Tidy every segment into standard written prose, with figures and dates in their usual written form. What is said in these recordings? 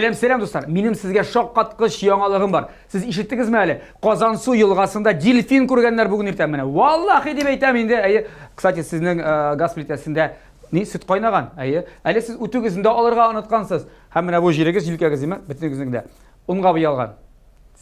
Сәлам, сәлам, дуслар. Минем сезгә шаккаткыч яңалыгым бар. Сез ишеттегезме әле? Казансу елгасында дельфин күргәннәр бүген иртән менә. Валлахи дип әйтәм инде. Әйе. Кстати, сезнең э, газ плитәсендә ни сөт кайнаган? Әйе. Әле сез үтүгезне дә алырга оныткансыз. Һәм менә бу җирегез, җилкәгез димә, бөтенегезнең дә унга буялган.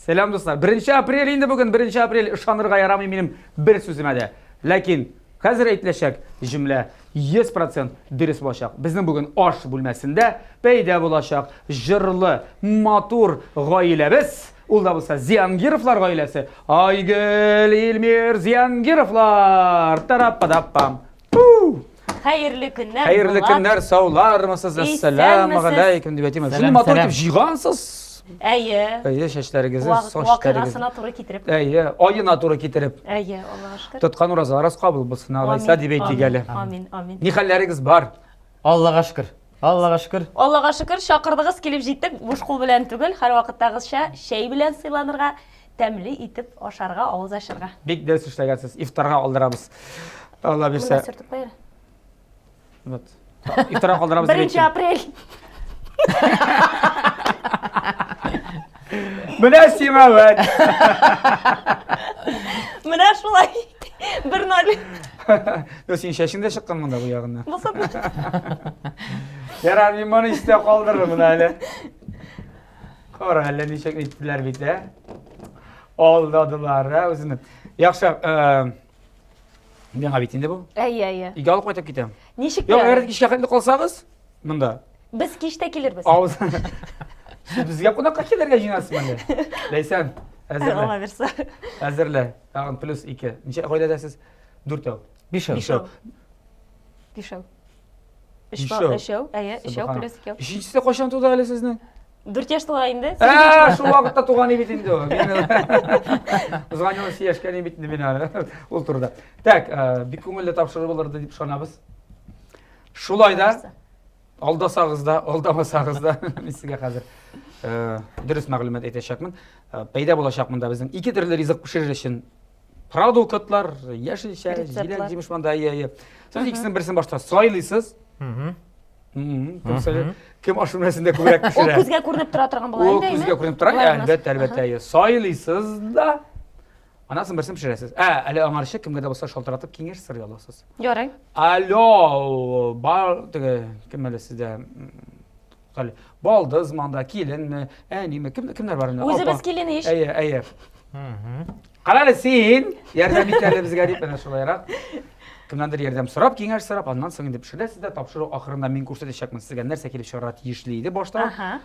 Сәлам, дуслар. 1 апрель инде бүген, 1 апрель. Ышанырга ярамый минем бер сүземә дә. Ләкин хәзер әйтеләчәк җөмлә 100% дөрес булачак. Безнең бүген аш бүлмәсендә пәйда булачак җырлы, матур гаиләбез. Ул да булса Зиангировлар гаиләсе. Айгөл, Илмир, Зиангировлар. Тараппадаппам. Хәерле көннәр. Хәерле көннәр, саулармысыз? Әссәламу алейкум дип әйтим. Шундый матур итеп җыйгансыз. Әйе. Әйе, чәчләрегезне, сочләрегезне. Вакыйгасына туры китереп. Әйе, аена туры китереп. Әйе, Аллага шөкер. Тоткан уразаларыгыз кабул булсын, алайса дип әйтик әле. Амин, амин. Ни хәлләрегез бар? Аллага шөкер. Аллага шөкер. Аллага шөкер, чакырдыгыз, килеп җиттек. Буш кул белән түгел, һәрвакыттагыча чәй белән сыйланырга, тәмле итеп ашарга, авыз ачырга. Бик дөрес эшләгәнсез. Ифтарга алдырабыз. Алла бирсә. Монда сөртеп куй әле. Вот. Ифтарга калдырабыз дип Беренче апрель. Менә сиңа вәт. Менә шулай. 1-0. Йо, син чәчең дә чыккан монда бу ягыннан. Булса да. Ярар, мин моны истә калдырырмын әле. Кара, әллә ничек әйттеләр бит, ә? Алдадылар, ә, үзене. Яхшы, э, Миңа бит инде бу. Әйе, әйе. Өйгә алып кайтып китәм. Ничек Юк, әгәр кичкә хәтле калсагыз, монда. Без кич тә килербез. Авыз. Сез безгә кунакка килергә җыенасызмы әллә? Ләйсән, әзерлә. Алла бирсә. Әзерлә. Тагын плюс 2. Ничә гаиләдә сез? Дүртәү. Бишәү. Бишәү. Бишәү. Бишәү. Өчәү, әйе, өчәү плюс икәү. Өченчесе кайчан туды әле сезнең? Дүрт яшь тула инде. Ә, шул вакытта туган бит инде ул. Узган елы сөйләшкән бит инде мин әле ул турыда. Так, э, бик күңелле тапшыру булыр дип ышанабыз. Шулай да алдасагыз да, алдамасагыз да, мин сезгә хәзер э, дөрес мәгълүмат әйтәчәкмен. Э, пәйда булачак монда безнең ике төрле ризык пешерер өчен продуктлар, яшелчә, җиләк, җимеш монда, әйе, әйе. Сез икесенең берсен башта сайлыйсыз. Кем сайлый? Кем аш бүлмәсендә күбрәк пешерә? Ул күзгә күренеп тора торган була инде. Ул күзгә күренеп тора, әлбәттә, әлбәттә. Сайлыйсыз да, аннан соң берсен пешерәсез. Ә, әле аңарчы кемгә дә булса шалтыратып киңәш сорый аласыз. Ярый. Алло, бар теге кем әле сездә? Хәл, балдызмы анда, киленме, әниме, кем кемнәр бар инде? Үзебез килен ич. Әйе, әйе. Кара әле син, ярдәм ит әле безгә дип, менә шулайрак. Кемнәндер ярдәм сорап, киңәш сорап, аннан соң инде пешерәсез дә, тапшыру ахырында мин күрсәтәчәкмен сезгә нәрсә килеп чыгарга тиешле иде башта. Ага.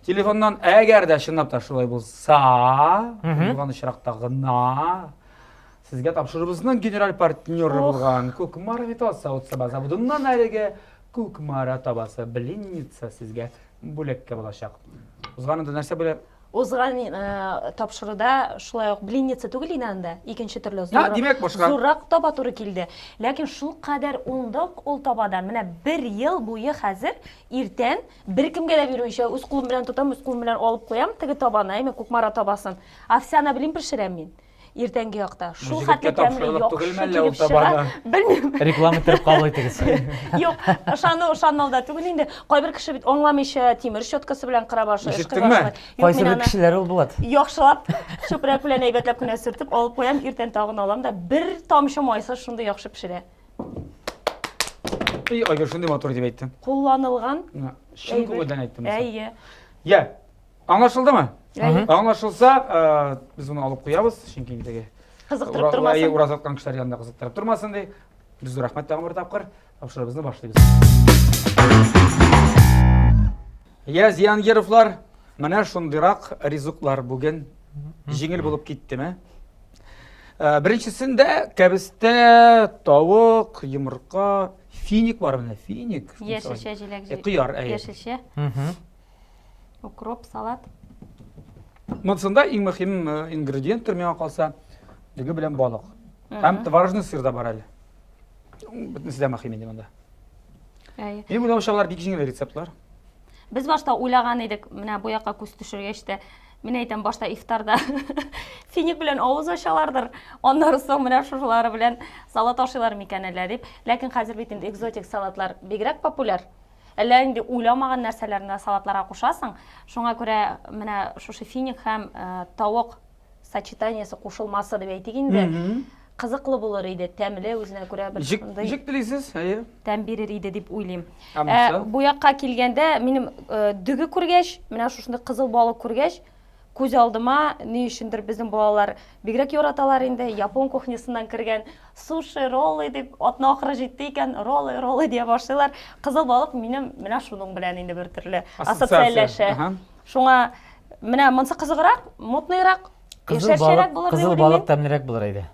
Телефоннан әгәр дә чынлап та шулай булса, булган очракта гына сезгә тапшыруыбызның генераль партнеры булган Кукмара Металл савыт-саба заводыннан әлеге Кукмара табасы блинница сезгә бүләккә булачак. Узганында нәрсә бүләк? Узган э, тапшыруда шулай ук блинница түгел иде анда, икенче төрле зуррак, димәк, башка. зуррак таба туры килде. Ләкин шул кадәр уңдык ул табадан. Менә бер ел буе хәзер иртән беркемгә дә бирмичә үз кулым белән тотам, үз кулым белән алып куям теге табаны, әйме Кукмара табасын. Овсяна блин пешерәм мин. Иртәнге якта. Шул хәтле тәмле, яхшы килеп чыга. Белмим. Реклама иттереп кабул итегез. Юк, ышану, ышанмау да түгел инде. Кайбер кеше бит аңламыйча тимер щеткасы белән кыра башлый, ышкый башлый. Кайсы бер кешеләр ул Булат? Яхшылап чүпрәк белән әйбәтләп кенә сөртеп алып куям, иртән тагын алам да бер тамчы майсыз шундый яхшы пешерә. И, Айгөл шундый матур дип әйттең. Кулланылган. Чын күңелдән әйттем. Әйе. Я, Аңлашылдымы? Аңлашылса, э, без моны алып куябыз, чөнки теге кызыктырып тормасын. Ураза тоткан кешеләр янында кызыктырып тормасын ди. Без зур рәхмәт тагын бер тапкыр. Тапшыруыбызны башлыйбыз. Я, Зиангировлар, менә шундыйрак ризыклар бүген җиңел булып киттеме? Э, беренчесендә кәбестә, тавык, йомырка, финик бар менә, финик. Яшелчә, җиләк. Э, кыяр, әйе. Яшелчә. Укроп, салат. Монсында иң мөһим э, ингредиенттер миңа калса, дөге белән балык. Һәм творожный сыр да бар әле. Бөтенесе дә мөһим инде монда. Әйе. Минем уйлавымча, алар бик җиңел рецептлар. Без башта уйлаган идек, менә бу якка күз төшергәч тә, мин әйтәм, башта ифтарда финик белән авыз ачалардыр, аннары соң менә шушылары белән салат ашыйлар микән әллә дип. Ләкин хәзер бит инде экзотик салатлар бигрәк популяр. Әллә инде уйламаган нәрсәләрне салатларга кушасың. Шуңа күрә менә шушы финик һәм э, тавык сочетаниесе кушылмасы дип әйтик инде. Кызыклы булыр иде, тәмле үзенә күрә бер Ничек, шундый ничек телисез? Әйе. тәм бирер иде дип уйлыйм. Ә Ә, монысы? бу якка килгәндә, минем э, дөге күргәч, менә шушындый кызыл балык күргәч, күз алдыма ни өчендер безнең балалар бигрәк яраталар инде, япон кухнясыннан кергән суши, роллы дип, атна ахыры җитте икән, роллы, роллы дия башлыйлар. Кызыл балык минем менә шуның белән инде бер төрле ассоциальләшә. Шуңа менә монысы кызыграк, модныйрак, Кызыл балык, кызыл балык тәмлерәк булыр иде.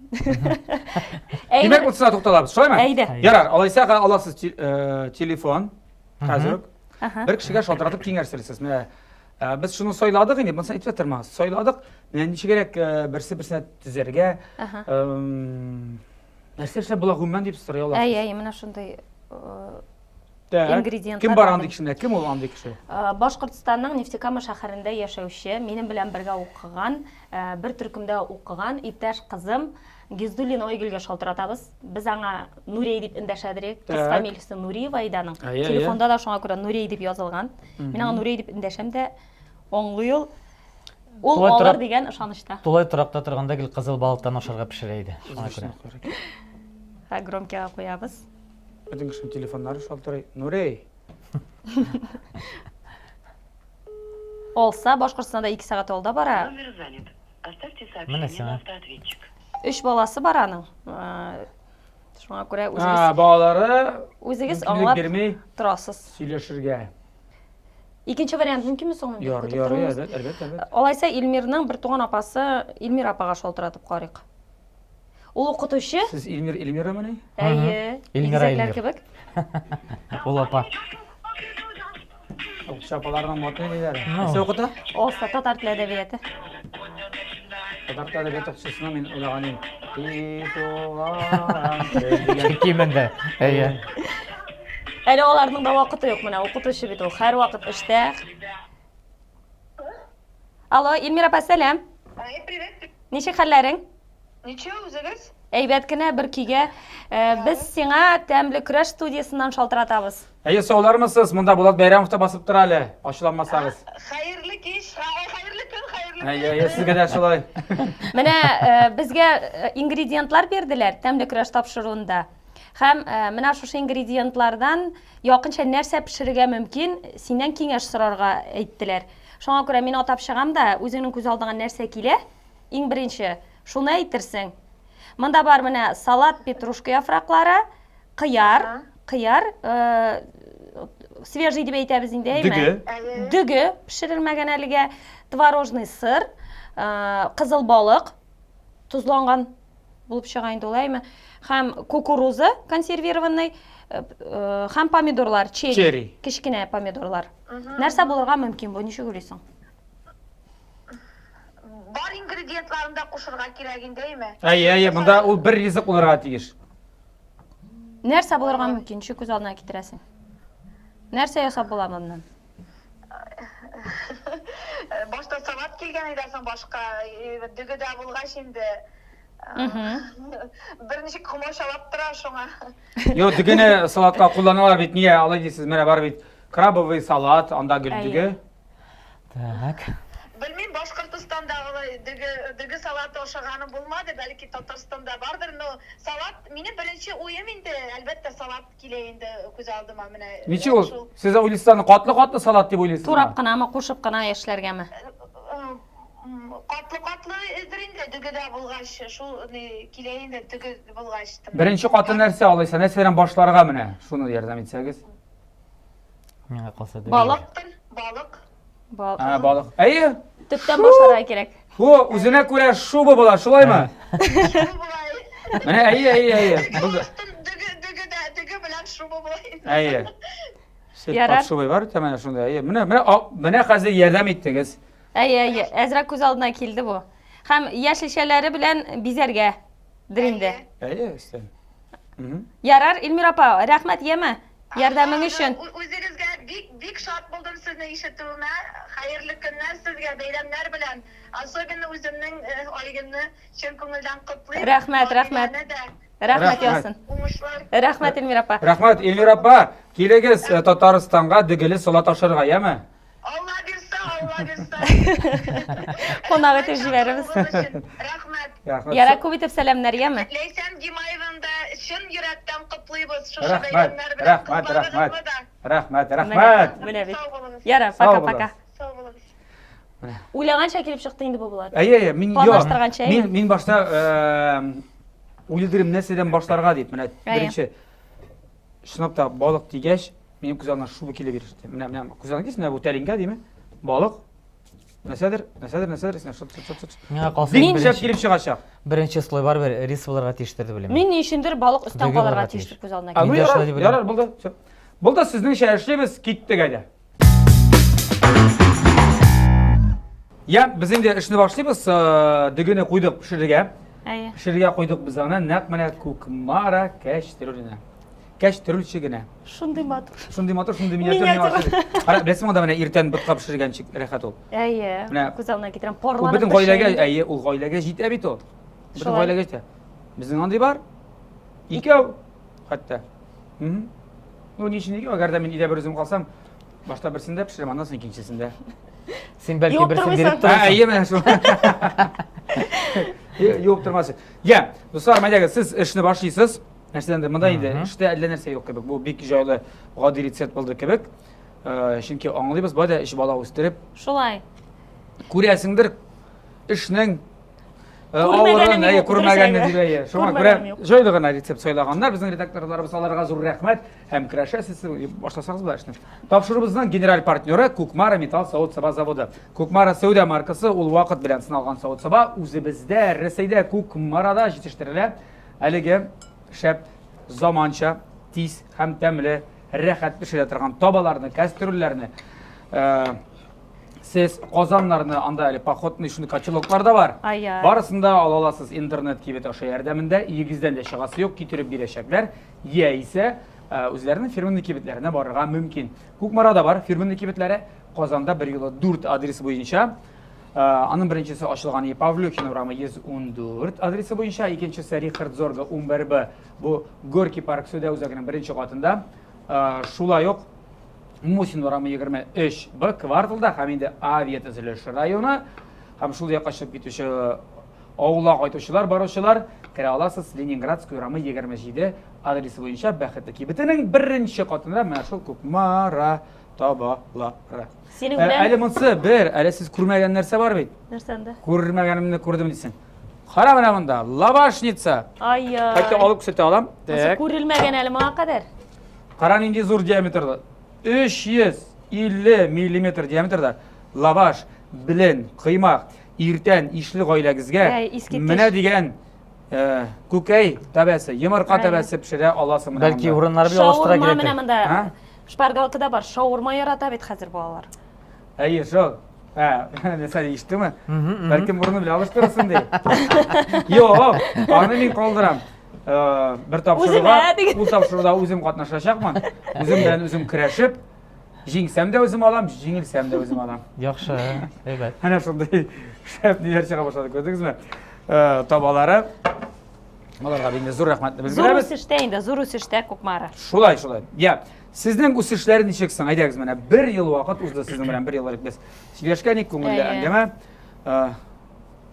Димәк, утызына тукталабыз, шулаймы? Әйдә. Ярар, алайса аласыз э, телефон. Хәзер үк. Бер кешегә шалтыратып киңәштерсез. Менә Ә, без шуны сайладык инде, монысы әйтеп торма. Сайладык. Менә ничегрәк э, берсе берсенә төзәргә, нәрсә эшләп була гомумән дип сорый аласыз. Әй, әй, менә шундый э, ингредиентлар. Кем бар андый кешедә? Кем ул андый кеше? Э, Башкортстанның Нефтекама шәһәрендә яшәүче, минем белән бергә укыган, бер төркемдә укыган иптәш кызым Гиздуллина Айгөлгә шалтыратабыз. Без аңа Нурей дип эндәшәдер. Кыз фамилиясе Нуриева иде аның. Телефонда да шуңа күрә Нурей дип язылган. Мин аңа Нурей дип эндәшәм дә, аңлый ул. Ул алыр дигән ышанычта. Тулай торакта торганда гел кызыл балыктан ашарга пешерә иде. Шуңа күрә. Ха, громкига куябыз. Бөтен кешенең телефоннары шалтырый. Нурей. Алса, Башкортстанда 2 сәгать алда бара. Номер занят. Оставьте Менә сообщение сиңа. на автоответчик. Өч баласы бар аның. Шуңа күрә үзегез балалары үзегез аңлап бирми торасыз. Сөйләшергә. Икенче вариант мөмкинме соң инде? Яр, яр, әлбәттә, әлбәттә, әлбәттә. Алайса Илмирның бер туган апасы Илмир апага шалтыратып карыйк. Ул укытучы. Сез Илмир Илмирамыни? Әйе. Илмира Игезәкләр Илмир. кебек. Ул апа. Укытучы апаларның модный диләр. Ну. Нәрсә укыта? Оста татар теле әдәбияты. Татар теле әдәбияты укытучысына мин уйлаган идем. И туган тел дигән. Кимендә. Әйе. Әле аларның да вакыты юк менә, укытучы бит ул, һәрвакыт эштә. Алло, Эльмира апа, сәлам. Ай, привет. Ничек хәлләрең? Ничего, үзегез? Әйбәт кенә бер көйгә. Э, без сиңа тәмле көрәш студиясеннән шалтыратабыз. Әйе, саулармысыз? Монда Булат Бәйрәмов та басып тора әле. Ачуланмасагыз. Хәерле кич, хәерле көн, хәерле көн. Әйе, әйе, сезгә дә шулай. Менә э, безгә э, ингредиентлар бирделәр тәмле көрәш тапшыруында. Һәм э, менә шушы ингредиентлардан якынча нәрсә пешерергә мөмкин, синнән киңәш сорарга әйттеләр. Шуңа күрә мин атап чыгам да, үзеңнең күз алдыңа нәрсә килә, иң беренче, шуны әйтерсең. Монда бар менә салат, петрушка яфраклары, кыяр, кыяр, э, свежий дип әйтәбез инде, әйме? Дөге. Дөге пешерелмәгән әлегә, творожный сыр, э, кызыл балык, тозланган булып чыга инде ул, әйме? Һәм кукуруза консервированный, э, э, һәм помидорлар, черри. Черри. Кечкенә помидорлар. Нәрсә булырга мөмкин бу, ничек уйлыйсың? Бар ингредиентларын да кушырга кирәк инде, әйме? Әйе, әйе, монда ул бер ризык булырга тиеш. Нәрсә булырга мөмкин, ничек күз алдына китерәсең? Нәрсә ясап була моннан? Башта салат килгән иде, соң башка дөге дә булгач инде. Берничек комачалап тора шуңа. Юк, дөгене салатка кулланалар бит. Нигә алай дисез? Менә бар бит крабовый салат, анда гел дөге. Так. Белмим, Башкортостанда алай дөге, дөге салаты ашаганым булмады, бәлки Татарстанда бардыр, но салат, минем беренче уем инде, әлбәттә, салат килә инде күз алдыма менә. Ничек ул? Сез уйлыйсыз аны катлы-катлы салат дип уйлыйсызмы? Турап кынамы, кушып кына яшьләргәме? Катлы-катлы эздер инде, дөге дә булгач, шул ни килә инде дөге булгач. Беренче каты нәрсә алайса, нәрсәдән башларга менә? Шуны ярдәм итсәгез. Миңа калса дөге. Балык. Балык. Балык. А, балык. Әйе. Төптән башларга кирәк. Бу үзенә күрә шуба була, шулаймы? Шуба була. Менә әйе, әйе, әйе. Булды. Дөге, дөге дә, дөге белән шуба була. Әйе. Сез Ярар. под шубой бар, менә шунда. Әйе. Менә, менә, менә хәзер ярдәм иттегез. Әйе, әйе, әзрәк күз алдына килде бу. Һәм яшелчәләре белән бизәргә дер инде. Әйе, өстән. Ярар, Эльмира апа, рәхмәт, яме, ярдәмең өчен. Үзегезгә бик, бик шат булдым сезне ишетүемә. Хәерле көннәр сезгә, бәйрәмнәр белән. Особенно үземнең Айгөлне чын күңелдән котлыйм. Рәхмәт, рәхмәт. Адиләне дә. Рәхмәт яусын. Уңышлар. Рәхмәт, Эльмира апа. Рәхмәт, Эльмира апа. Килегез э, Татарстанга дөгеле салат ашарга, яме? Алла бирсә, Алла бирсә. Кунак итеп җибәрербез. Рәхмәт. Рәхмәт. Яра күп итеп сәламнәр, яме? Ләйсән Гимаеваны да чын йөрәктән котлыйбыз шушы Рәхмәт, бәйрәмнәр белән. рәхмәт, рәхмәт. Кызларыгызны да. Рәхмәт, рәхмәт. Менә бит. Сау булыгыз. Яра, Сау пока, булыгыз. пока. Сау булыгыз. Уйлаганча килеп чыкты инде бу Булат. Әйе, әйе, мин Планлаштырганча, әйе. Мин мин башта э, уйлыйм нәрсәдән башларга дип. Менә Әйе. беренче чынлап та балык дигәч, минем күз алдына шуба килеп иреште. Менә менә күз алдына килсен, менә бу тәлинкә дими? Балык. Нәрсәдер, нәрсәдер, нәрсәдер, син шот шот шот. Миңа калса Бик шәп беренче, килеп чыгачак. беренче слой барыбер рис булырга тиештер дип уйлыйм. Мин ни өчендер балык өстән Дөге калырга булырга тиеш тиеш. дип күз алдына А, ну Мин дә ярар, шулай дип уйлыйм. ярар, булды. Всё. Булды, сезнеңчә эшлибез, киттек әйдә. Я, без инде эшне башлыйбыз. Э, Дөгене куйдык пешерергә. Әйе. Пешерергә куйдык без аны нәкъ менә Кукмара кәчтерүленә. Кәчтерүлчегенә. Шундый матур. Шундый матур, шундый миниатюр. Миниатюр. Кара, беләсеңме, анда менә иртән ботка пешергәнче рәхәт ул. Әйе. Менә Күз алдына китерәм. Ул Парланып бөтен пешә гаиләгә, инде. әйе, ул гаиләгә җитә бит ул. Бөтен Шулай. гаиләгә җитә. Безнең андый бар. Икәү хәтта. Мгм. Ну, ни өчен икәү? Әгәр дә мин өйдә бер үзем калсам, башта берсендә пешерәм, аннан соң икенчесендә. Син бәлки Юып берсен тормыйсың. биреп Ә, торырсың. әйе, менә шул. Юып тормас. Я, дуслар, әйдәгез, сез эшне башлыйсыз. Нәрсәдәндер, монда инде эштә әллә нәрсә юк кебек. Бу бик җайлы, гади рецепт булды кебек. Э, Чөнки аңлыйбыз, бай да өч бала үстереп, Шулай. күрәсеңдер эшнең э, Күрмәгәнем авырын, әйе, юк, күрмәгәнне дөрес дип әйе. Шуңа күрә Күрмәгәнем юк. җайлы гына рецепт сайлаганнар. Безнең редакторларыбыз аларга зур рәхмәт һәм керәшәсез башласагыз була эшне. Тапшыруыбызның генераль партнеры Кукмара металл савыт-саба заводы. Кукмара сәүдә маркасы ул вакыт белән сыналган савыт-саба үзебездә, Рәсәйдә Кукмарада җитештерелә. Әлеге шәп заманча, тиз һәм тәмле, рәхәт пешерә торган табаларны, кастрюльләрне, э, Сез казаннарны анда әле походный шундый котелоклар да бар. Ай-яй. Барысын да ала аласыз интернет кибет аша ярдәмендә. Өегездән дә чыгасы юк, китереп бирәчәкләр. Яисә э, үзләренең фирменный кибетләренә барырга мөмкин. Кукмарада бар фирменный кибетләре. Казанда бер юлы 4 адрес буенча. Э, Аның беренчесе ачылган и Павлюхин урамы 114 адресы буенча, икенчесе Рихард Зорга 11Б. Бу Горький парк сәүдә үзәгенең беренче катында. Э, Шулай ук Мусин урамы 23 Б кварталда һәм инде авиатөзелеш районы һәм шул якка чыгып китүче авылга кайтучылар, баручылар керә аласыз Ленинградский урамы 27 адресы буенча Бәхетле кибетенең беренче катында менә шул Кукмара табалары. Синең Ә, белән Әле монсы бер, әле сез күрмәгән нәрсә бар бит. нәрсә анда? Күрмәгәнемне күрдем дисең. Кара менә монда, лавашница. Ай-яй. Хәтта алып күрсәтә алам. Монсы Так. күрелмәгән әле моңа кадәр. Кара нинди зур диаметрлы. 350 миллиметр диаметрда лаваш, белен, кыймак, иртән ишле гаиләгезгә Әй, искиткеч. менә дигән э, күкәй тәбәсе, йомырка Әй. тәбәсе пешерә аласың менә Бәлки монда. урыннары белән алыштыра Шаурма менә кирәктер. монда. А? Шпаргалка да бар. Шаурма ярата бит хәзер балалар. Әйе, шул. Ә, нәрсә ишеттеңме? Бәлкем урыны белән алыштырырсың ди. Юк, аны мин калдырам. Э, бер тапшыруга, Үземә диген. ул тапшыруда үзем катнашачакмын. Үзем белән үзем көрәшеп, җиңсәм дә үзем алам, җиңелсәм дә үзем алам. Яхшы, әйбәт. Әнә шундый шәп ниләр чыга башлады, күрдегезме? Э, табалары. Аларга инде зур рәхмәтне Зур белдерәбез. үсештә инде, зур үсештә Кукмара. Шулай, шулай. Я, сезнең үсешләр ничек соң? Әйдәгез менә бер ел вакыт узды сезнең белән бер ел элек без сөйләшкән идек, күңелле Әйе. әңгәмә. Э,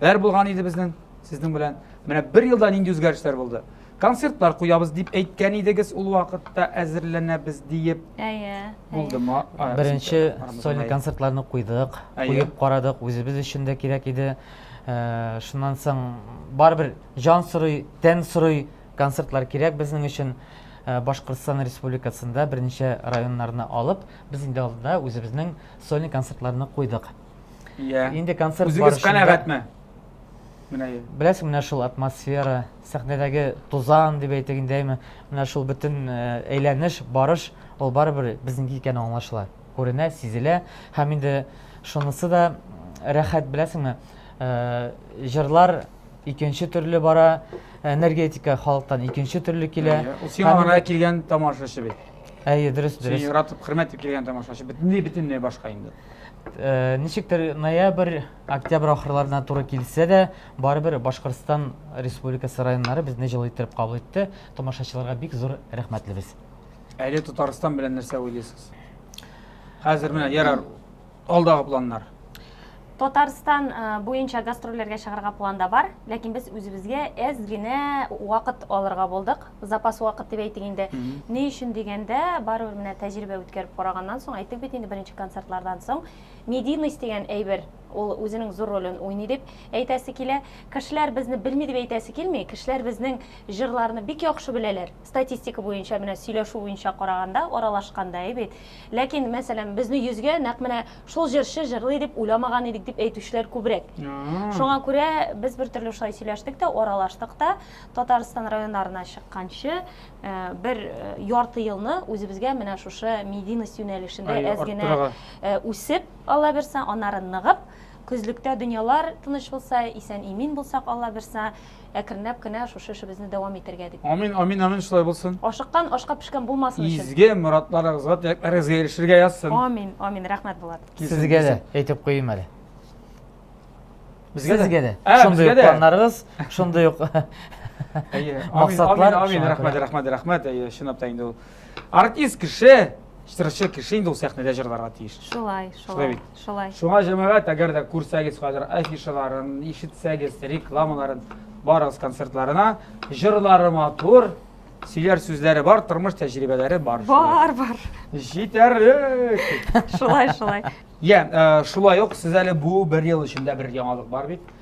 Бәр булган иде безнең сезнең белән. Менә бер елда нинди үзгәрешләр булды? Концертлар куябыз дип әйткән идегез ул вакытта әзерләнәбез диеп. Әйе. Булдымы? А, Беренче арабызда сольный әйе. концертларны куйдык, Әйе. куеп карадык, үзебез өчен дә кирәк иде. Э, Шуннан соң барыбер җан сорый, тән сорый концертлар кирәк безнең өчен. Э, Башкортстан Республикасында берничә районнарны алып, без инде алда үзебезнең сольный концертларны куйдык. Иә. Инде концерт Үзегез барышында канәгатьме? Менә Беләсең, менә шул атмосфера, сәхнәдәге тузан дип әйтик инде, әйме, менә шул бөтен э, әйләнеш, барыш, ул барыбер безнеке икәне аңлашыла, күренә, сизелә. Һәм инде шунысы да рәхәт, беләсеңме, э, җырлар икенче төрле бара, энергетика халыктан икенче төрле килә. Әйе, Ул сиңа Һәм гына инде- килгән тамашачы бит. Әйе, дөрес, Сине дөрес. яратып, хөрмәт итеп килгән тамашачы. Бөтенләй бөтенләй башка инде. Э, ничектер ноябрь, октябрь ахырларына туры килсә дә, барыбер Башкортстан Республикасы районнары безне җылы иттереп кабул итте. Тамашачыларга бик зур рәхмәтлебез. Әле Татарстан белән нәрсә уйлыйсыз? Хәзер менә ярар, алдагы планнар. Татарстан э, буенча гастрольләргә чыгарга планда бар, ләкин без үзебезгә әз генә вакыт алырга булдык. Запас вакыт дип әйтик инде. Ни өчен дигәндә, барыбер менә тәҗрибә үткәреп караганнан соң, әйттек бит инде беренче концертлардан соң, медийность дигән әйбер ул үзенең зур ролен уйный дип әйтәсе килә. Кешеләр безне белми дип әйтәсе килми. Кешеләр безнең җырларны бик яхшы беләләр. Статистика буенча, менә сөйләшү буенча караганда, аралашканда, әй бит. Ләкин, мәсәлән, безне йөзгә нәкъ менә шул җырчы җырлый дип уйламаган идек дип әйтүчеләр күбрәк. Шуңа күрә без бер төрле шулай сөйләштек тә, аралаштык та. Татарстан районнарына чыкканчы э, бер э, ярты елны үзебезгә менә шушы медийность юнәлешендә әз генә э, үсеп, Алла бирсә, аннары ныгып, көзлектә дөньялар тыныч булса, исән-имин булсак, Алла бирсә, әкренләп кенә шушы эшебезне дәвам итәргә дип. Амин, амин, амин, шулай булсын. Ашыккан ашка пешкән булмасын өчен. Изге моратларыгызга, теләкләрегезгә ирешергә язсын. Амин, амин, рәхмәт, Булат. Килсен, Сезгә дә килсен. әйтеп куйыйм әле. Безгә дә? Сезгә дә. Ә, Шундый безгә ук дә. планнарыгыз, шундый ук Әйе, амин, максатлар. амин, амин, Шуңа рәхмәт, күрә. рәхмәт, рәхмәт. Әйе, чынлап та инде ул. Артист кеше, Җырчы кеше инде ул сәхнәдә җырларга тиеш. Шулай, Шулай шулай, бит. шулай. Шуңа җәмәгать, әгәр дә күрсәгез хәзер афишаларын, ишетсәгез рекламаларын, барыгыз концертларына, җырлары матур, сөйләр сүзләре бар, тормыш тәҗрибәләре бар. Бар, бар. Җитәрлек. Шулай, шулай. Я, э, шулай ук сез әле бу бер ел эчендә бер яңалык бар бит.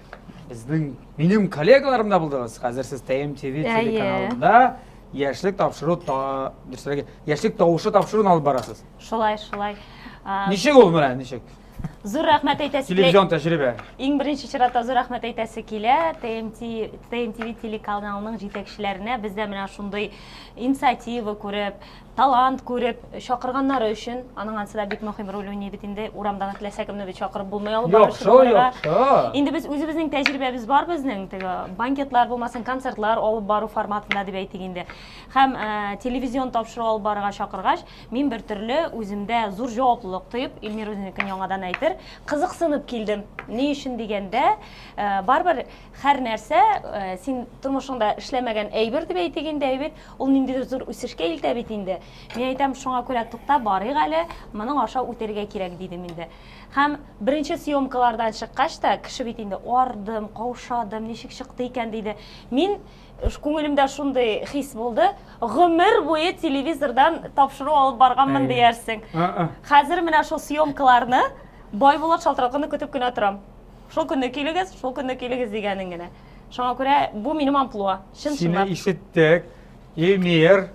Безнең минем коллегаларым да булдыгыз. Хәзер сез ТМТV Әйе. телеканалында Яшьлек тапшыру та, дөресрәге, яшьлек тавышы тапшыруын алып барасыз. Шулай, шулай. Ничек ул менә, ничек? Зур рәхмәт әйтәсе килә. Телевизион тәҗрибә. Иң беренче чиратта зур рәхмәт әйтәсе килә TMT, TMTV телеканалының җитәкчеләренә бездә менә шундый инициатива күреп, талант күреп чакырганнары өчен. Аның ансы да бик мөһим роль уйный бит инде. Урамдан теләсә кемне бит чакырып булмый алып баручы Яхшы, булырга. яхшы. Инде без үзебезнең тәҗрибәбез бар безнең, теге банкетлар булмасын, концертлар алып бару форматында дип әйтик инде. Һәм э, телевизион тапшыру алып барырга чакыргач, мин бер төрле үземдә зур җаваплылык тоеп, Илмир үзенекен яңадан әйтер, кызыксынып килдем. Ни өчен дигәндә, э, барыбер һәр нәрсә э, син тормышыңда эшләмәгән әйбер дип әйтик инде, әйбит, ул ниндидер зур үсешкә илтә бит инде. Мин әйтәм, шуңа күрә тукта, барыйк әле, моның аша үтәргә кирәк дидем инде. Һәм беренче съемкалардан чыккач та, кеше бит инде ардым, каушадым, ничек чыкты икән диде. Мин күңелемдә шундый хис булды, гомер буе телевизордан тапшыру алып барганмын диярсең. Хәзер менә шул съемкаларны Байбулат шалтыратканны көтеп кенә торам. Шул көнне килегез, шул көнне килегез дигәнен генә. Шуңа күрә бу минем амплуа. Чын Сине ишеттек. Эльмир.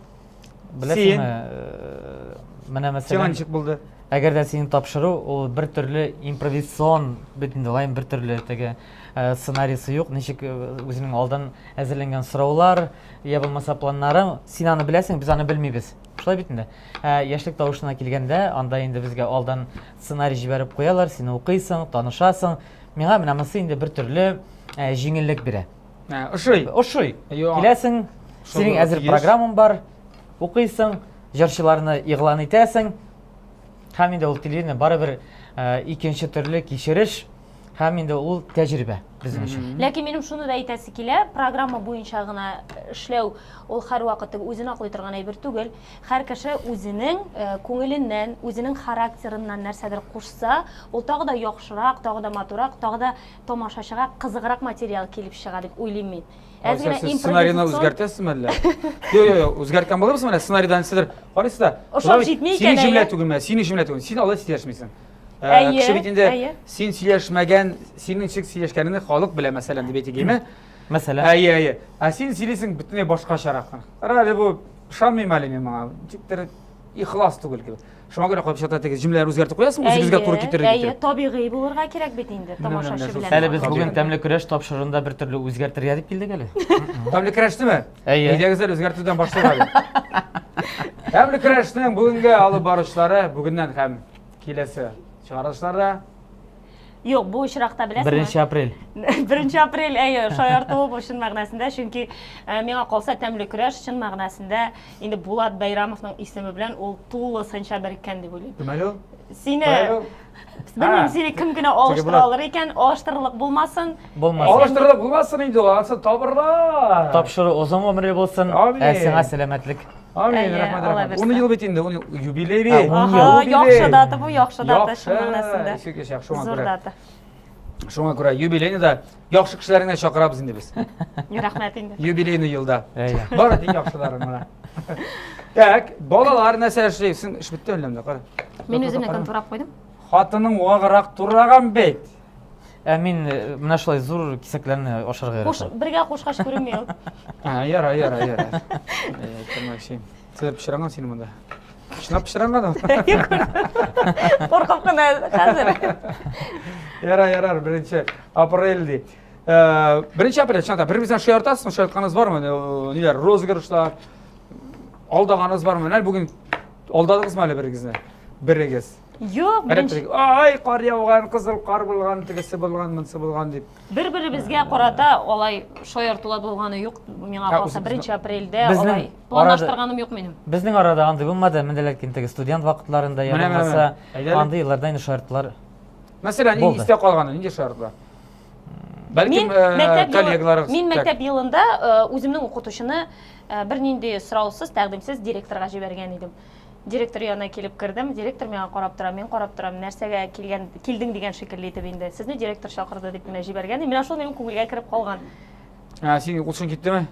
Беләсеңме, э, менә мәсәлән. Сиңа ничек булды? Әгәр дә синең тапшыру ул бер төрле импровизацион бит инде лайм бер төрле теге э, сценарийсы юк, ничек э, үзенең алдан әзерләнгән сораулар, я булмаса планнарың, син аны беләсең, без аны белмибез. Шулай бит инде. Ә яшьлек тавышына килгәндә, анда инде безгә алдан сценарий җибәреп куялар, син укыйсың, танышасың. Миңа менә монысы инде бер төрле ә, җиңеллек бирә. Ә, ошый. Ошый. Киләсең, синең әзер программаң бар, укыйсың, җырчыларны игълан итәсең. Һәм инде ул телевидение барыбер ә, икенче төрле кичереш һәм инде ул тәҗрибә безнең өчен. Ләкин минем шуны да әйтәсе килә, программа буенча гына эшләү ул һәрвакыт үзен аклый торган әйбер түгел. Һәр кеше үзенең э, күңеленнән, үзенең характерыннан нәрсәдер кушса, ул тагы да яхшырак, тагы да матуррак, тагы да тамашачыга кызыграк материал килеп чыга дип уйлыйм мин. Әз генә сез сценарийны үзгәртәсезме әллә? Юк, юк, юк, үзгәрткән булырсызмы әллә? Сценарийдан нәрсәдер карыйсыз да. Ошап җитми икән. Синең җөмлә түгелме? Синең җөмлә түгел. Син алай сөйләшмисең. Э, кеше бит инде син сөйләшмәгән, синең ничек сөйләшкәнеңне халык белә, мәсәлән, дип әйтик, әйме? Мәсәлән. Әйе, әйе. Ә син сөйлисең бөтенләй башкачарак. Кара әле бу ышанмыйм әле мин моңа. Ничектер ихлас түгел кебек. Шуңа күрә кайбер чакта теге җөмләләр үзгәртеп куясың, үзегезгә туры китерергә Әйе, табигый булырга кирәк бит инде тамашачы белән. Әле без бүген тәмле көрәш тапшыруында бер төрле үзгәртергә дип килдек әле. Тәмле көрәштеме? Әйе. Әйдәгез әле үзгәртүдән башлыйк әле. Тәмле көрәшнең бүгенге алып баручылары бүгеннән һәм Киләсе чыгарылышларда. Юк, бу очракта беләсеңме? Беренче апрель. Беренче апрель, әйе, шаяртуы бу чын мәгънәсендә, чөнки э, миңа калса тәмле көрәш чын мәгънәсендә инде Булат Бәйрамовның исеме белән ул тулысынча береккән дип уйлыйм. Кем әле ул? Сине Кем әле ул? белмим, А, сине кем генә алыштыра Булат. алыр икән, алыштырырлык булмасын. Булмасын. Алыштырып булмасын инде ул, анысы табырлар. Тапшыру озын гомерле булсын. Амин. Ә сиңа сәламәтлек. Амин, Әйе, рәхмәт, Алла рәхмәт. бирсә. 10 ел бит инде, 10 ел юбилей бит. Ә, ун Ага, ел. Юбилей. яхшы дата бу, яхшы дата чын Яхшы, мәгънәсендә. искиткеч яхшы, шуңа Зур күрә. дата. Шуңа күрә юбилейны да яхшы кешеләрне генә чакырабыз инде без. Рәхмәт инде. Юбилейный елда. Әйе. Бары тик яхшыларын гына. Так, балалар нәрсә эшли? Син эш бетте әллә монда, кара. Мин үземнекен турап куйдым. Хатының ваграк тураган бит. Ә мин э, менә шулай зур кисәкләрне ашарга Куш, яратам. бергә кушкач күренми ул. А, яра, яра, яра. Әйтмәкче. Сез пычранган син монда. Чынлап пычранган ул. Куркып кына хәзер. Яра, ярар, беренче апрель ди. Э, Беренче апрель, чынлап та, бер-берегездән шаяртасызмы? Шаяртканыгыз бармы? Э, Ниләр, розыгрышлар, алдаганыгыз бармы? Менә бүген алдадыгызмы әле берегезне? Берегез. Юк, беренче Ай, кар яуган, кызыл кар булган, тегесе булган, монысы булган дип. Бер-беребезгә карата алай шаяртулар булганы юк. Миңа калса, 1 апрельдә Безнең алай планлаштырганым юк минем. Безнең арада андый булмады. Менә ләкин теге студент вакытларында я булмаса, андый елларда инде шаяртулар. Мәсәлән, иң истә калганы нинди шаяртулар? Бәлкем, э, коллегаларыгыз. Мин мәктәп елында э, үземнең укытучыны э, бернинди сораусыз, тәкъдимсез директорга җибәргән идем. Директор янына килеп кердем, директор миңа карап тора, мин карап торам, нәрсәгә килгән, килдең дигән шикелле итеп инде. Сезне директор чакырды дип менә җибәргән. Менә шул минем күңелгә кереп калган. Ә, син укытучың киттеме?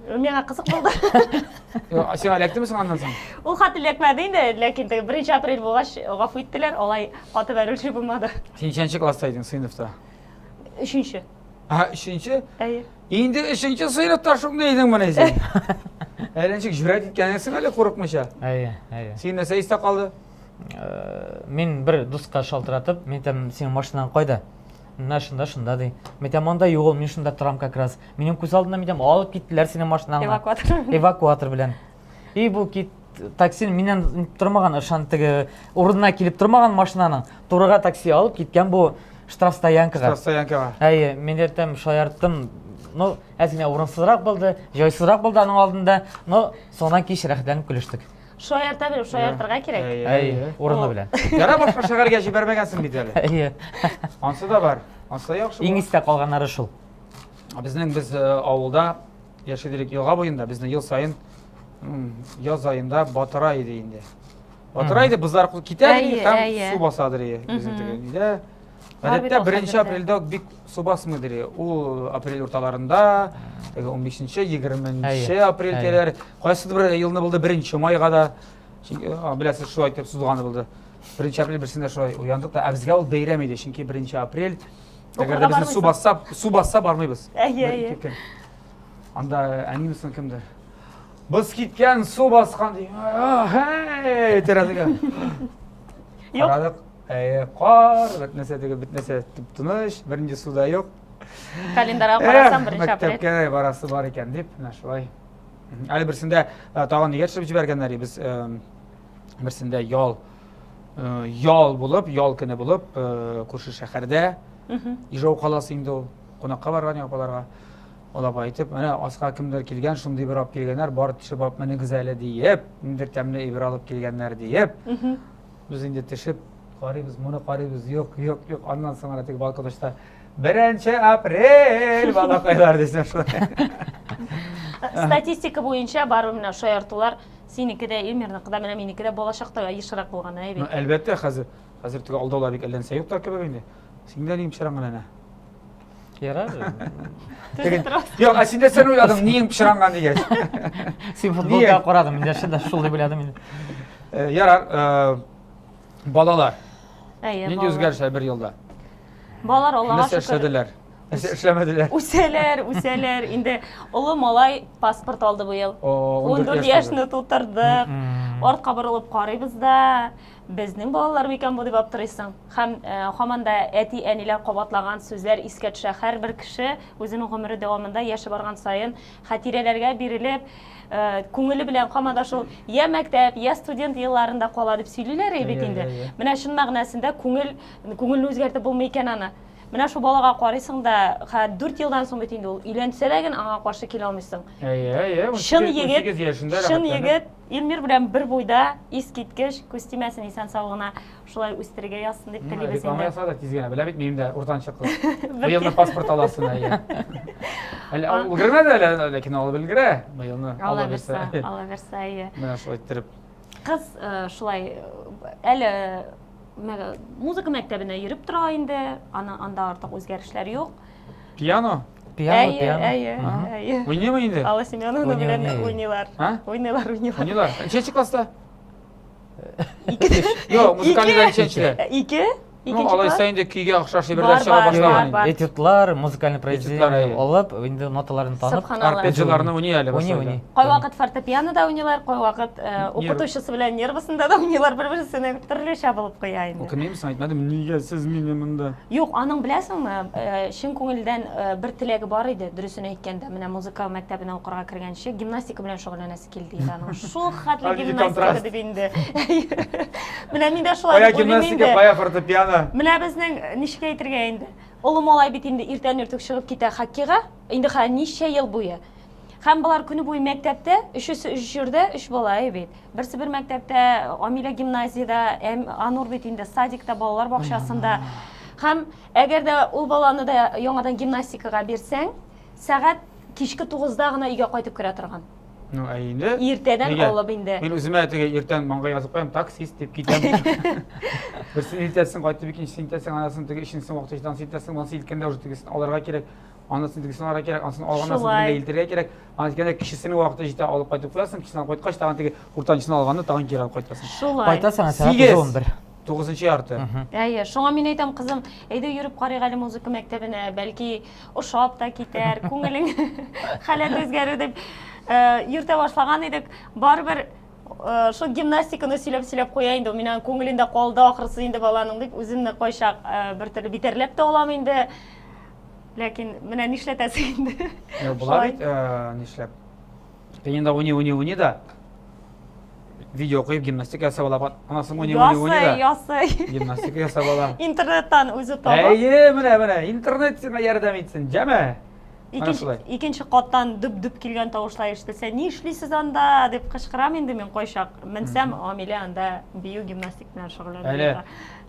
Миңа кызык булды. Сиңа эләктеме соң аннан соң? Ул хат эләкмәде инде, ләкин теге 1 апрель булгач, гафу иттеләр, алай каты бәрелүче булмады. Син ничәнче класста идең сыйныфта? Өченче. Ә, өченче? Әйе. Инде өченче сыйныфта шундый идең менә син. Әле ничек җөрьәт иткәнсең әле курыкмыйча. Әйе, әйе. Син нәрсә истә калды? Э, мин бер дуска шалтыратып, мин әйтәм, синең машинаң кайда? Менә шунда, шунда ди. Мин әйтәм, анда юк ул, мин шунда торам как раз. Минем күз алдымда мин әйтәм, алып киттеләр синең машинаңны. Эвакуатор. Эвакуатор белән. И бу кит такси миннән тормаган, ышан теге урынына килеп тормаган машинаның. Турыга такси алып киткән бу штрафстоянкага. Штрафстоянкага. Әйе, мин әйтәм, шаярттым. Ну, әз генә урынсызрак булды, җайсызрак булды аның алдында, но соңыннан кич рәхәтләнеп көлештек. Шаярта белеп шаяртырга кирәк. Әйе, урыны белән. Яра башка шәһәргә җибәрмәгәнсең бит әле. Әйе. Ансы да бар. Ансы да яхшы. Иң истә калганнары шул. Безнең без э, авылда яши дирек елга буенда безне ел саен яз аенда батыра иде инде. Батыра иде, бозлар китә иде, һәм су басадыр иде безнең теге нидә. Гадәттә 1 апрельдә үк бик су басмыйдыр иде. Ул апрель урталарында, теге 15-нче, 20-нче апрель тирәләре, кайсыдыр бер елны булды 1 майга да. Чөнки беләсез, шулай итеп сузганы булды. 1 апрель берсендә шулай уяндык та, ә безгә ул бәйрәм иде, чөнки 1 апрель әгәр дә безне су басса, су басса бармыйбыз. Әйе, әйе. Анда әнимесең кемдер? Боз киткән, су баскан ди. Һәй, тәрәзәгә. Юк. Карадык, әйе, кар, бит нәрсә теге, бит нәрсә тып-тыныч, бернинди су да юк. Календарьга карасам, беренче апрель. Мәктәпкә барасы бар икән дип, менә шулай. Әле берсендә э, тагын нигә төшереп җибәргәннәр без э, берсендә ял э, ял булып, ял көне булып, күрше шәһәрдә Ижау каласы инде ул. Кунакка барган апаларга. Ул апа әйтеп, менә аска кемдер килгән, шундый бер алып килгәннәр, бар төшеп алып менегез әле диеп, ниндидер тәмле әйбер алып килгәннәр диеп. Без инде төшеп карыйбыз, моны карыйбыз, юк, юк, юк. Аннан соң ана теге балкон очта Беренче апрель, балакайлар дисәм шулай. Статистика буенча барыбер менә шаяртулар синеке дә, Эльмирныкы да, менә минеке дә балачакта ешрак булган, әйе бит. Әлбәттә, хәзер хәзер теге алдаулар бик әллә нәрсә юк та кебек инде. Син дә ни пычранган әнә? Ярар. Юк, ә син дә сен уйладың, ниең пычранган дигәч. Син футболга карадың, мин дә шул дип уйладым инде. Э, ярар, э, балалар. Әйе, Нинди үзгәрешләр бер елда? Балалар Аллага шөкер. Нәрсә эшләделәр? Нәрсә эшләмәделәр? Үсәләр, үсәләр. Инде олы малай паспорт алды быел. 14 яшьне тутырдык. Артка борылып карыйбыз да, безнең балалар микән бу дип аптырыйсың. Һәм э, һаман да әти-әниләр кабатлаган сүзләр искә төшә. Һәрбер кеше үзенең гомере дәвамында яше барган саен хатирәләргә бирелеп, э, күңеле белән һаман да шул я мәктәп, я студент елларында кала дип сөйлиләр бит инде. Менә чын мәгънәсендә күңел күңелне үзгәртеп булмый икән аны. Менә шул балага карыйсың да, хә, 4 елдан соң бит инде ул өйләнсә дә генә аңа каршы килә алмыйсың. Әйе, әйе, Чын егет, 18 яшендә чын рәхәтләнеп. егет, Илмир белән бер буйда, искиткеч, күз тимәсен, исән-сау гына шулай үстерергә язсын дип телибез Реклама инде. ясады тиз генә. Белә бит минем дә уртанчы кыз. Быелны паспорт аласын, әйе. Әле өлгермәде әле, ләкин алып өлгерә быелны. Алла бирсә, Алла бирсә, әйе. Менә шулай иттереп. Кыз э, шулай э, әле музыка мәктәбенә йөреп тора инде, аны анда артык үзгәрешләр юк. Пиано? Пиано, әйе, пиано. Әйе, әйе. Уйныймы инде? Алла Семеновна белән уйныйлар. Уйныйлар, уйныйлар. Уйныйлар. Ничәнче класста? Ике. Юк, музыкальныйда ничәнчедә? Ике. Ну, алайса инде көйгә охшаш әйберләр чыга башлаган инде. Этюдлар, музыкальный произведение алып, инде ноталарын танып, арпеджиоларны уйный әле Уйный, уйный. Кайвакыт фортепианода уйныйлар, кайвакыт э, укытучысы белән нервысында да уйныйлар, бер-берсенең төрлечә булып куя инде. Укымыймсың, әйтмәдем, нигә сез мине монда? Юк, аның беләсеңме, э, чын күңелдән э, бер теләге бар иде, дөресен әйткәндә, менә музыка мәктәбенә укырга кергәнче гимнастика белән шөгыльләнәсе килде инде аның. Шул хәтле гимнастика дип инде. Менә мин дә шулай Кая гимнастика, кая фортепиано. Менә безнең э, ничек әйтергә инде. Олы малай бит инде иртән иртүк чыгып китә хоккейга. Инде хә ничә ел буе. Һәм болар көне буе мәктәптә, өчесе өч җирдә, өч бала бит. Берсе бер мәктәптә, Амилә гимназиядә, Анур бит инде садикта, балалар бакчасында. Һәм әгәр дә ул баланы да яңадан гимнастикага бирсәң, сәгать кичке тугызда гына өйгә кайтып керә торган. Ну, ә инде Иртәдән Нигә? алып инде. Мин үземә теге иртән маңгай язып куям, таксист дип китәм. Берсен илтәсең, кайтып икенчесен илтәсең, анасын теге өченчесен вакыт җитә, анысын илтәсең, монысын илткәндә уже тегесен алырга кирәк, анысын тегесен алырга кирәк, анысын алганнан соң Шулай. тегендә илтергә кирәк. Аны илткәндә кечесенең вакыты җитә, алып кайтып куясың, кечесен алып кайткач, тагын теге уртанчысын алганны тагын кире алып кайтасың. Шулай. Кайтасың, сәгать Сигез. 11. Тугызынчы ярты. Әйе, шуңа мин әйтәм, кызым, әйдә йөреп карыйк әле музыка мәктәбенә, бәлки ошап та китәр, күңелең халәт үзгәрер дип э, йөртә башлаган идек. Барыбер э, шул гимнастиканы сөйләп-сөйләп куя инде, ул минем күңелендә калды ахрысы инде баланың дип, үземне кайчак э, бер төрле битәрләп тә алам инде. Ләкин менә нишләтәсең инде. Була бит, нишләп. Пианинода уйный, уйный, уйный да. Видео куеп гимнастика ясап ала. Анасын уйный, уйный, уйный да. Ясый, ясый. Гимнастика ясап ала. Интернеттан үзе таба. Әйе, менә, менә, интернет сиңа ярдәм итсен, җәме? Икенче, икенче каттан дөп-дөп килгән тавышлар ишетелсә, ни эшлисез анда дип кычкырам инде мин кайчак. Менсәм, Амилә анда бию гимнастик белән шөгыльләнә. Әле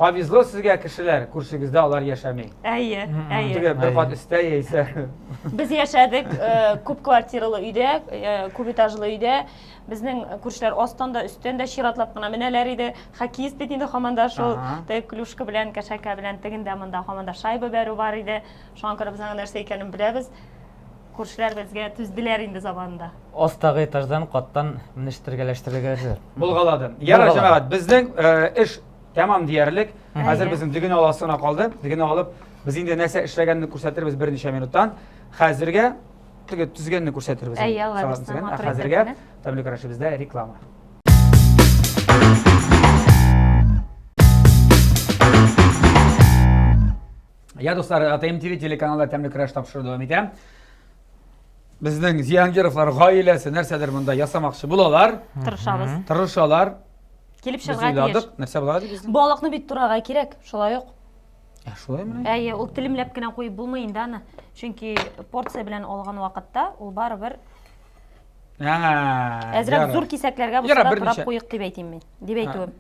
повезло сезгә кешеләр, күршегездә алар яшәми. Әйе, әйе. Теге бер кат өстә яисә. Без яшәдек э, күп квартиралы өйдә, э, күп этажлы өйдә. Безнең күршеләр астан да, өстән дә чиратлап кына менәләр иде. Хоккеист бит инде һаман да шул теге клюшка белән, кәшәкә белән тегендә монда һаман да шайба бәрү бар иде. Шуңа күрә без аның нәрсә икәнен беләбез. Күршеләр безгә түзделәр инде заманында. Астагы этаждан каттан менештергәләштерергә. Булгалады. Ярар, җәмәгать, безнең э, эш тәмам диярлек. Хәзер безнең дөгене аласы гына калды. Дөгене алып, без инде нәрсә эшләгәнне күрсәтербез берничә минуттан. Хәзергә теге төзгәнне күрсәтербез. Әйе, Алла бирсә, Ә хәзергә тәмле көрәшебездә реклама. Я, дуслар, АТМ ТВ телеканалында тәмле көрәш тапшыру дәвам итә. Безнең Зиангировлар гаиләсе нәрсәдер монда ясамакчы булалар. Тырышабыз. Тырышалар. Килеп Без чыгарга тиеш. уйладык, нәрсә була дип безнең? Балыкны бит турарга кирәк, шулай ук. Ә шулаймыни? Әйе, ул телемләп кенә куеп булмый инде аны. Чөнки порция белән алган вакытта ул барыбер әзрәк зур кисәкләргә булса да турап куйык дип әйтим мин. Дип әйтүем.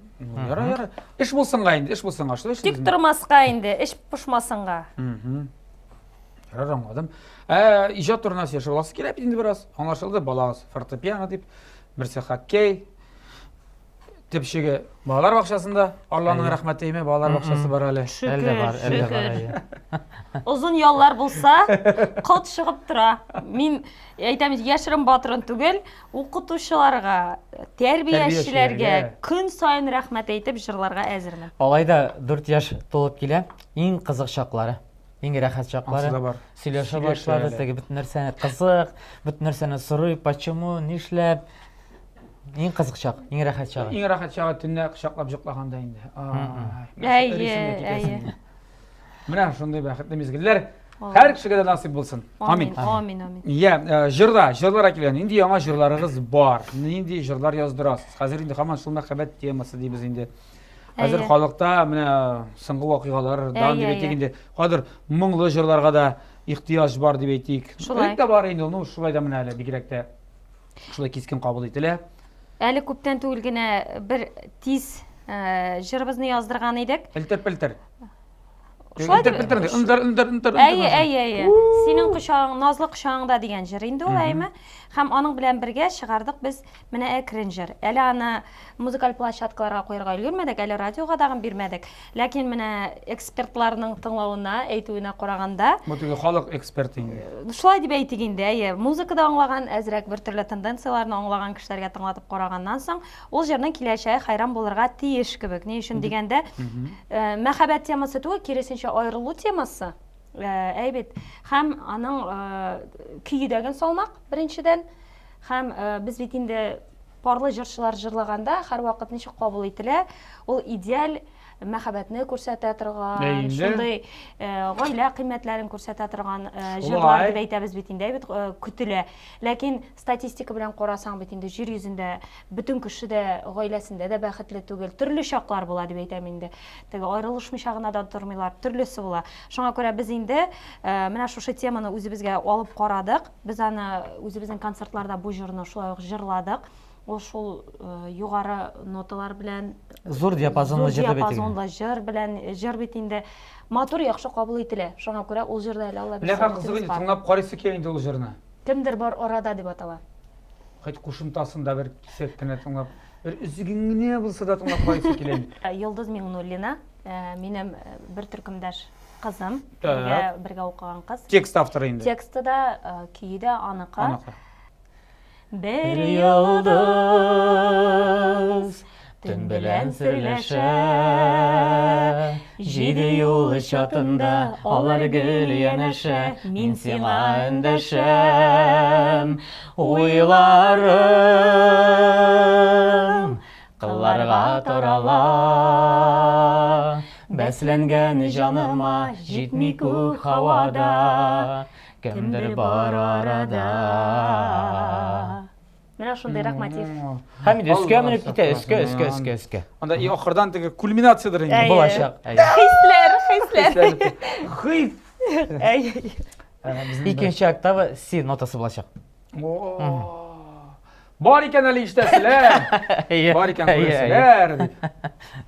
Ярар, ярар. Эш булсынга инде, эш булсынга. Шулай Тик тормаска инде, эш пошмасынга. Ярар, аңладым. Ә, иҗат турында сөйләшеп аласы килә бит инде бераз. Аңлашылды, балагыз фортепиано дип, берсе хоккей, Төпчеге балалар бакчасында. Алланың рәхмәте име, балалар бакчасы бар әле. Шөкер, бар, шөкер. Озын яллар булса, кот чыгып тора. Мин әйтәм, яшерен батырын түгел, укытучыларга, тәрбиячеләргә көн саен рәхмәт әйтеп җырларга әзермен. Алай да 4 яшь тулып килә, иң кызык чаклары. Иң рәхәт чаклары. Сөйләшә башлады, теге бөтен нәрсәне кызык, бөтен нәрсәне сорый, почему, нишләп. Иң кызык чак, иң рәхәт чагы. Иң рәхәт чагы төнлә кочаклап йоклаганда инде. Әйе, әйе. Менә шундый бәхетле мизгелләр һәр кешегә дә насыйп булсын. Амин. Амин, амин. Я, э, җырда, җырларга килгән, нинди яңа җырларыгыз бар? Нинди җырлар яздырасыз? Хәзер инде һаман шул мәхәббәт темасы дибез инде. Хәзер халыкта менә соңгы вакыйгалардан дип әйтик инде. Хәзер моңлы җырларга да ихтыяҗ бар дип әйтик. Шулай. Элек тә бар инде, ну шулай да менә әле бигрәк тә шулай кискен кабул ителә. Әле күптән түгел генә бер тиз э, җырыбызны яздырган идек. Элтер-пелтер. Шулай дип Ындыр, ындыр, ындыр. Әйе, әйе, әйе. Синең кочагың, назлы кочагыңда дигән җыр инде ул, әйеме? Һәм аның белән бергә чыгардык без менә әкрен җыр. Әле аны музыкаль площадкаларга куярга өлгермәдек, әле радиога тагын бирмәдек. Ләкин менә экспертларның тыңлавына, әйтүенә караганда, Бу теге халык эксперты инде. Э, шулай дип әйтик инде, әйе. Музыкада аңлаган, әзрәк бер төрле тенденцияләрне аңлаган кешеләргә тыңлатып караганнан соң, ул җырның киләчәге хәйран булырга тиеш кебек. Ни өчен дигәндә, э, мәхәббәт темасы түгел, киресенчә аерылу темасы. Э, әй бит. Һәм аның э, көе дә салмак, беренчедән. Һәм э, без бит инде парлы җырчылар җырлаганда һәрвакыт ничек кабул ителә, ул идеаль мәхәббәтне күрсәтә торган, шундый гаилә кыйммәтләрен күрсәтә торган җырлар дип әйтәбез бит инде, бит көтелә. Ләкин статистика белән карасаң бит инде җир йөзендә бөтен кеше дә гаиләсендә дә бәхетле түгел. Төрле чаклар була дип әйтәм инде. Теге аерылышмыйча гына да тормыйлар, төрлесе була. Шуңа күрә без инде менә шушы теманы үзебезгә алып карадык. Без аны үзебезнең концертларда бу җырны шулай ук җырладык. Ул шул э, югары ноталар белән зур диапазонлы җыр дип диапазонлы җыр белән җыр бит инде матур яхшы кабул ителә. Шуңа күрә ул җырда әле Алла бирсә. Менә кызык инде тыңлап карыйсы килә инде ул җырны. Кемдер бар арада дип атала. Хоть кушымтасын да бер кисәк кенә тыңлап, бер өзеген генә булса да тыңлап карыйсы килә инде. Э, Йолдыз Миңнуллина, э, минем бер төркемдәш кызым, бергә, бергә укыган кыз. Текст авторы инде. Тексты да, э, көе дә аныкы. Аныкы. Бер йолдыз төн белән серләшә, Җиде юл чатында алар гел янәшә, мин сиңа эндәшәм. Уйларым Кылларга тарала, Бәсләнгән җаныма җитми күк һавада, Кемдер бар арада. Менә шундыйрак мотив. Һәм инде өскә менеп китә, өскә, өскә, өскә, өскә. Анда и ахырдан теге кульминациядер инде. Булачак. Хисләр, хисләр. Хис. Әйе. Икенче октава си нотасы булачак. Бар икән әле ишетәселәр. Бар икән күрәселәр дип.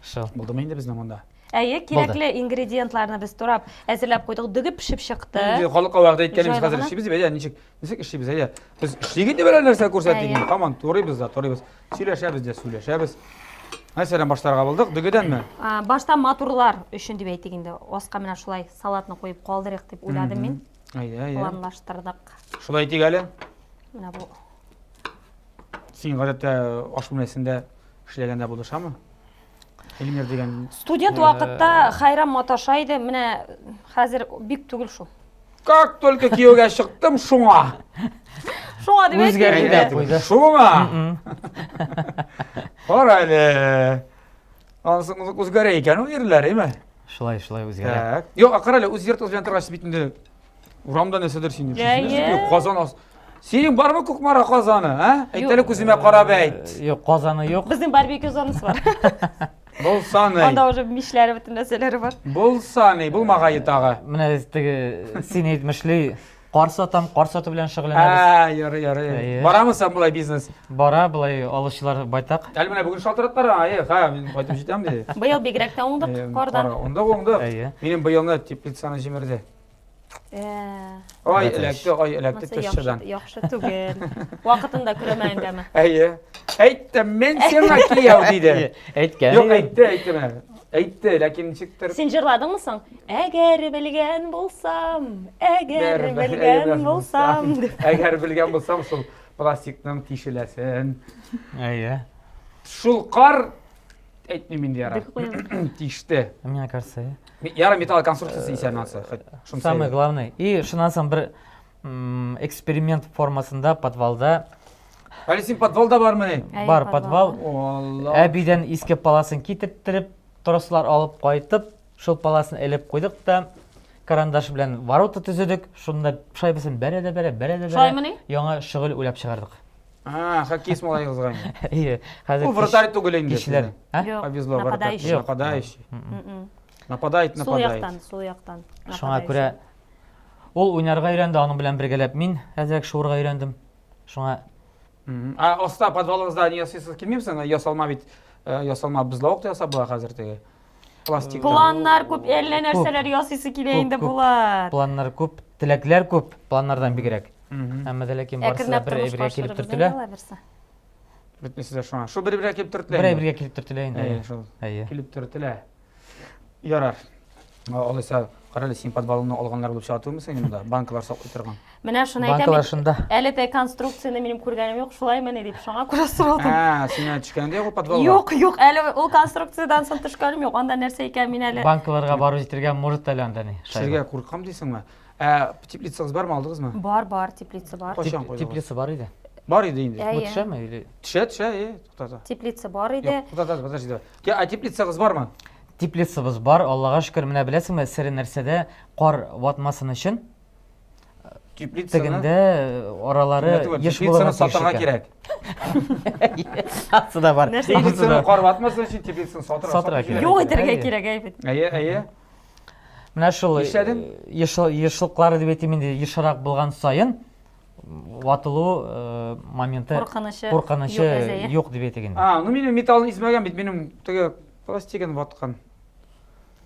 Шул. Булдымы инде безнең монда? Әйе, кирәкле ингредиентларны без турап әзерләп куйдык. Дөге пешеп чыкты. Инде халыкка вәгъдә иткәнебез хәзер эшлибез дип, әйдә, ничек, ничек эшлибез, әйдә. Без эшлик инде берәр нәрсә күрсәтик инде. Һаман турыйбыз да, турыйбыз. Сөйләшәбез дә, сөйләшәбез. Нәрсәдән башларга булдык? Дөгедәнме? Башта матурлар өчен дип әйтик инде. Аска менә шулай салатны куеп калдырыйк дип уйладым мин. Әйдә, әйдә. Планлаштырдык. Шулай итик әле. Менә бу. Син гадәттә аш бүлмәсендә эшләгәндә булышамы? Эльмир дигән. Студент вакытта хайран маташа иде, менә хәзер бик түгел шул. Как только кияүгә чыктым, шуңа. Шуңа дип Үзгәрде дә куйды. Шуңа. Кара әле. Анысы үзгәрә икән ул ирләр, әйме? Шулай, шулай үзгәрә. Так. Юк, кара әле, үз йортыгыз белән торгач бит инде Урамда нәрсәдер син йөрисең. Казан ас. Синең бармы Кукмара казаны, а? Әйт әле күземә карап әйт. Юк, казаны юк. Безнең барбекю зонасы бар. Булса ни? Анда уже мишләре бөтен нәрсәләре бар. Булса ни, булмагае тагы. Менә теге син әйтмешли, кар сатам, кар сату белән шөгыльләнәбез. Ә, ярый, ярый. Барамы соң болай бизнес? Бара, болай алучылар байтак. Әле менә бүген шалтыратлар, ай, ха, мин кайтып җитәм ди. Быел бигрәк тә уңдык кардан. Уңдык, уңдык. Минем быелны теплицаны җимерде. Ай, эләкте, ай, эләкте тещадан. Яхшы түгел. Вакытында күрәмәгәнгәме? Әйе. Әйттем, мин сиңа кияү, диде. Әйткән. Юк, әйтте, әйтте менә. Әйтте, ләкин ничектер. Син җырладыңмы соң? Әгәр белгән булсам, әгәр белгән булсам. Әгәр белгән булсам, шул пластикның тишеләсен. Әйе. Шул кар әйтмим инде ярар. Тиште. Мне кажется, Яра металл конструкциясе исән ансы. Самое главное. И шуннан соң бер эксперимент формасында подвалда. Әле син подвалда бармыни? Әйе, Бар подвал. Алла. Әбидән иске паласын китерттертеп, трослар алып кайтып, шул паласын элеп куйдык та, карандаш белән ворота төзедек. Шунда шайбасын бәрә дә бәрә, бәрә дә бәрә. Шулаймыни? Яңа шөгыль уйлап чыгардык. А, хоккеист малайыгызга инде. Әйе, хәзер Ул вратарь түгел инде. кешеләр. сезнең. А? Юк, Повезло, вратарь. нападающий. Юк. Нападающий. М-м. Нападает, Сул нападает. яктан, сул яктан. Шуңа нападающий. күрә ул уйнарга өйрәнде, аның белән бергәләп мин әзрәк шуырга өйрәндем. Шуңа Мгм. А оста подвалыгызда ни ясыйсыз килмиме соң? Ясалма бит, э, ясалма бозлавык та ясап була хәзер теге. Пластиктан. Планнар күп, әллә нәрсәләр ясыйсы килә Күп, инде күп. Булат. планнар күп, теләкләр күп, планнардан бигрәк. Мгм. Әмма дә ләкин барысы да Әкренләп бер тормышка әйбергә килеп ашырырбыз инде төртелә. алай берсе. Бөтенесе дә шуңа. Шул бер-бергә килеп төртелә. Бер инде. әйбергә килеп төртелә инде. Әйе, шул. Әйе. Килеп төртелә. Ярар. Алайса, карале, син подвалыңны алганнар булып чыга түгелме син монда? Банкалар саклый торган. Менә шуны әйтәм. Банкалар бит, шунда. Әле дә конструкцияне минем күргәнем юк, шулаймыни дип, шуңа күрә сорадым. Ә, син әле төшкәнең дә юк ул подвалга? Юк, юк, әле ул конструкциядән соң төшкәнем юк. Анда нәрсә икән мин әле. Банкаларга барып җитәргә может әле анда ни. Төшергә куркам дисеңме? Ә, теплицагыз бармы, алдыгызмы? Бар, бар, теплица бар. Кайчан куйдыгыз? Теплица бар иде. Бар иде инде. Әйе. Бу төшәме или? Төшә, төшә, е, туктата. Теплица бар иде. Юк, туктата, подожди, давай. Ә теплицагыз бармы? Теплицабыз бар, Аллага шөкер, менә беләсеңме, сере нәрсәдә, кар ватмасын өчен, Теплицаны тегендә э, аралары Түгел, еш теплицаны булырга тиеш сатарга икән. кирәк. Ансы да бар. Нәрсә? Ансы Теплицаны да. кар ватмасын өчен теплицаны сатырга Сатырга кирәк. Юк итәргә Әйе. кирәк, әйе бит. Әйе, әйе. Менә шул э, Нишләдең? ешыл ешлыклары дип әйтим инде, ешрак булган саен ватылу э, моменты Куркынычы куркынычы юк әзәе. юк дип әйтик инде. А, ну минем металлын измәгән бит, минем теге пластигын ваткан.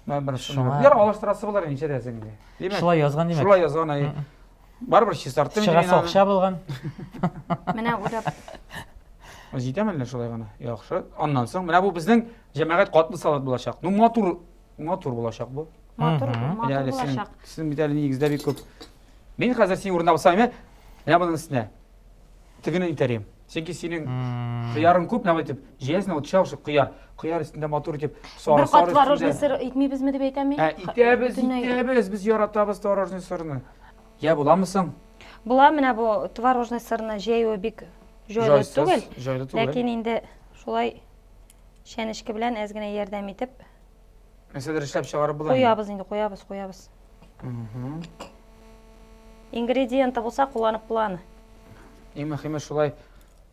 Мен бер Шуңа- Яр алыштырасы булыр ничә дәсең инде. Димәк, Шулай язган димәк. Шулай язган, әйе. Барыбер чистарттым инде Чыгасы мин аны. акча булган. Менә уйлап Җитәме әллә шулай гына? Яхшы. Аннан соң менә бу безнең җәмәгать катлы салат булачак. Ну матур, матур булачак бу. матур, Мгм. матур Әле синең, булачак. синең бит әле нигездә бик күп. Мин хәзер синең урында булсам, менә менә моның өстенә тегене итәрем. Чөнки синең кыярың күп, менә итеп җыясың, ул төшә шул кыяр. Кыяр өстендә матур итеп сары Бер кат сары творожный өстендә. сыр итмибезме дип әйтәм мин. Ә, итәбез, Бөтенләй. итәбез, без яратабыз творожный сырны. Я буламы соң? Була менә бу творожный сырны җәюе бик җайлы Җайсыз, түгел. Җайлы түгел. Ләкин инде шулай чәнечке белән әз генә ярдәм итеп Нәрсәдер эшләп чыгарып була. инде. куябыз инде, куябыз, куябыз. Мгм. Ингредиенты булса кулланып була аны. Иң мөһиме шулай.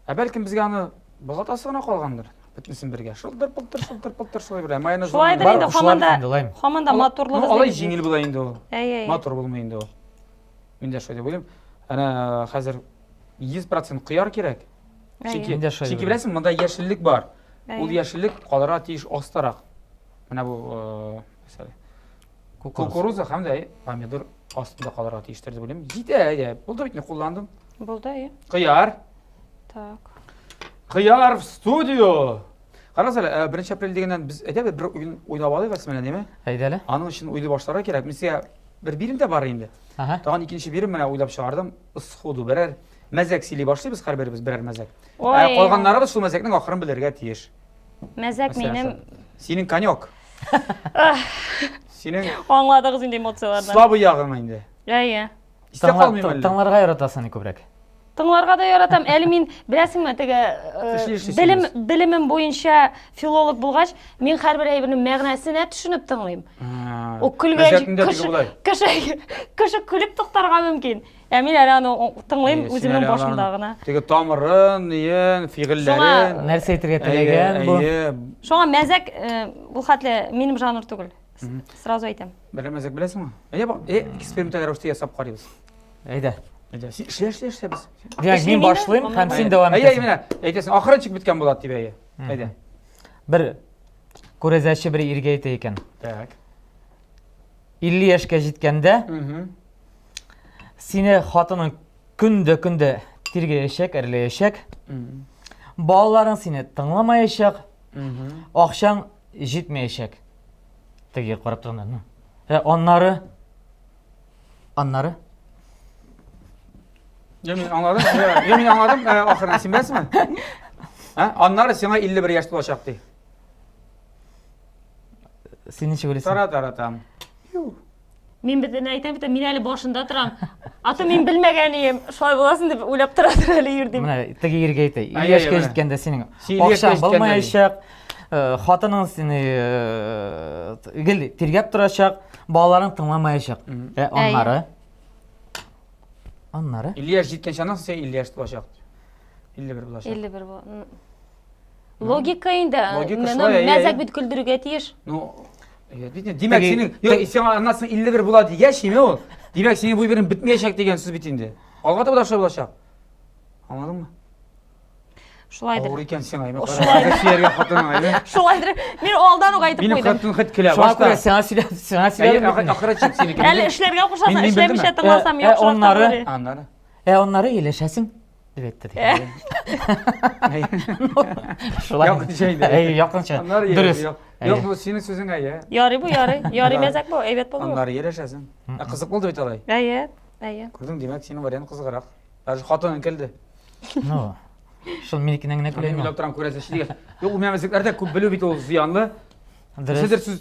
Ә бәлкем безгә аны болгатасы гына калгандыр. Бөтенесен бергә. Шылтыр пылтыр шылтыр пылтыр шулай бергә. Майонез Шулайдыр Бар инде кушыла һаман бит да инде, лайм. һаман да матурлык Ну, алай эзлибез. җиңел була инде ул. Әйе, әйе. Матур булмый инде ул. Мин дә шулай дип уйлыйм. Әнә хәзер 100% кыяр кирәк. Әйе. Чөнки, Мин дә шулай чөнки уйлыйм. беләсең, монда яшеллек бар. Ул Әйе. яшеллек калырга тиеш астарак. Менә бу, э, мәсәлән, Кукуруз. кукуруза һәм дә помидор астында калырга тиештер дип уйлыйм. Җитә, әйдә. Булды бит, мин кулландым. Булды, әйе. Кыяр. Так. Кыяр в студию. Карагыз әле, э, 1 апрель дигәннән без әйдә бер уен уйлап алыйк әле менә, димме? Әйдә әле. Аның өчен уйлый башларга кирәк. Мин сезгә бер бирем дә бар инде. Ага. Тагын икенче бирем менә уйлап чыгардым. Сходу берәр мәзәк сөйли башлыйбыз һәрберебез берәр мәзәк. Ой. Ә калганнарыбыз шул мәзәкнең ахырын белергә тиеш. Мәзәк Мәсәлән, минем шул. Синең конек. Синең аңладыгыз инде эмоцияләрдән. слабый ягың инде. Әйе. Истә Тыңла- калмыйм әллә? Тыңларга яратасың күбрәк. Тыңларга да яратам. Әле мин, беләсеңме, теге э, Эшли, эшли белем сөйлисез. белемем буенча филолог булгач, мин һәрбер әйбернең мәгънәсенә төшенеп тыңлыйм. Ул көлгән Мәзәкнең дә теге кеше, болай. кеше, кеше көлеп туктарга мөмкин. Ә мин әле аны тыңлыйм Әйе, син үземнең әле башымда аларның гына. Теге тамырын, ниен, фигыльләрен. Нәрсә әйтергә теләгән бу? Әйе, Шуңа мәзәк э, ул хәтле минем жанр түгел. Сразу әйтәм. Берәр мәзәк беләсеңме? Әйдә, бак, э, эксперименталь рәвештә ясап карыйбыз. Әйдә. Әйдә, син эшлә, эшлә, эшлә без. Димәк, мин Эшлим башлыйм инде, һәм син Әйдә. дәвам Әйдә, итәсең. менә, әйтәсең, ахыры ничек беткән була дип әйе. Әйдә. Бер күрәзәче бер иргә әйтә икән. Так. 50 яшькә җиткәндә Мгм. сине хатының көндә-көндә тиргәячәк, әрләячәк. Балаларың сине тыңламаячак, акчаң җитмәячәк. Теге карап торганда. Ну. Ә аннары аннары Я мин аңладым. Я мин аңладым. Ә, Ахырын син беләсеңме? Ә? Аннары сиңа 51 яшь тулачак ди. Син ничек уйлыйсың? Тара тара там. Мин бит әйтәм бит, мин әле башында торам. А то мин белмәгән ием, шулай буласың дип уйлап торадыр әле ир дип. Менә теге иргә әйтә, Әй, әй, яшькә менә. җиткәндә синең Син яшькә акчаң җиткәндә булмаячак, э, хатының сине э, гел тиргәп торачак, балаларың тыңламаячак. Ә аннары? Аннары? 50 яшь җиткәнче аннан соң син 50 яшь тулачак. 51 булачак. 51 бу. Логика инде. Логика Моны шулай, әйе, мәзәк әйе. бит көлдерергә тиеш. Ну, әйе, бит инде. Димәк, Теге- синең, юк, сиңа аннан соң 51 була дигәч, име ул? Димәк, синең бу берең бетмәячәк дигән сүз бит инде. Алга таба да шулай булачак. Аңладыңмы? Шулайдыр. Авыр икән сиңа, име? Шулайдыр. Сөяргә хатының, әйе. Шулайдыр. Мин алдан ук әйтеп Минем куйдым. хатын хет көлә. Шуңа Башта. күрә сиңа сөйләп, сиңа Әйе, сөйләдем бит инде. ахыры чик синеке. Әле эшләргә кушасың, Мин- мин эшләмичә белдемме? тыңласам, Ә, ә, яхшырак та аннары- булыр. Аннары. Ә аннары өйләшәсең дип әйтте. ди. Шулай. Якынча инде. Әйе, якынча. Аннары Дөрес. Юк, Әйе. юк, бу синең сүзең әйе. Ярый бу, ярый. Ярый Аннары- мәзәк бу, әйбәт булды бу. Аннары ярәшәсең. Ә кызык булды бит алай. Әйе, әйе. Күрдең, димәк, синең вариант кызыграк. Даже хатының килде. Ну, шул минекеннән генә көлә Мин инде. уйлап торам, күрәсең, дигән. Юк, ул мәзәкләрдә күп белү бит ул зыянлы. Дөрес. Нәрсәдер сүз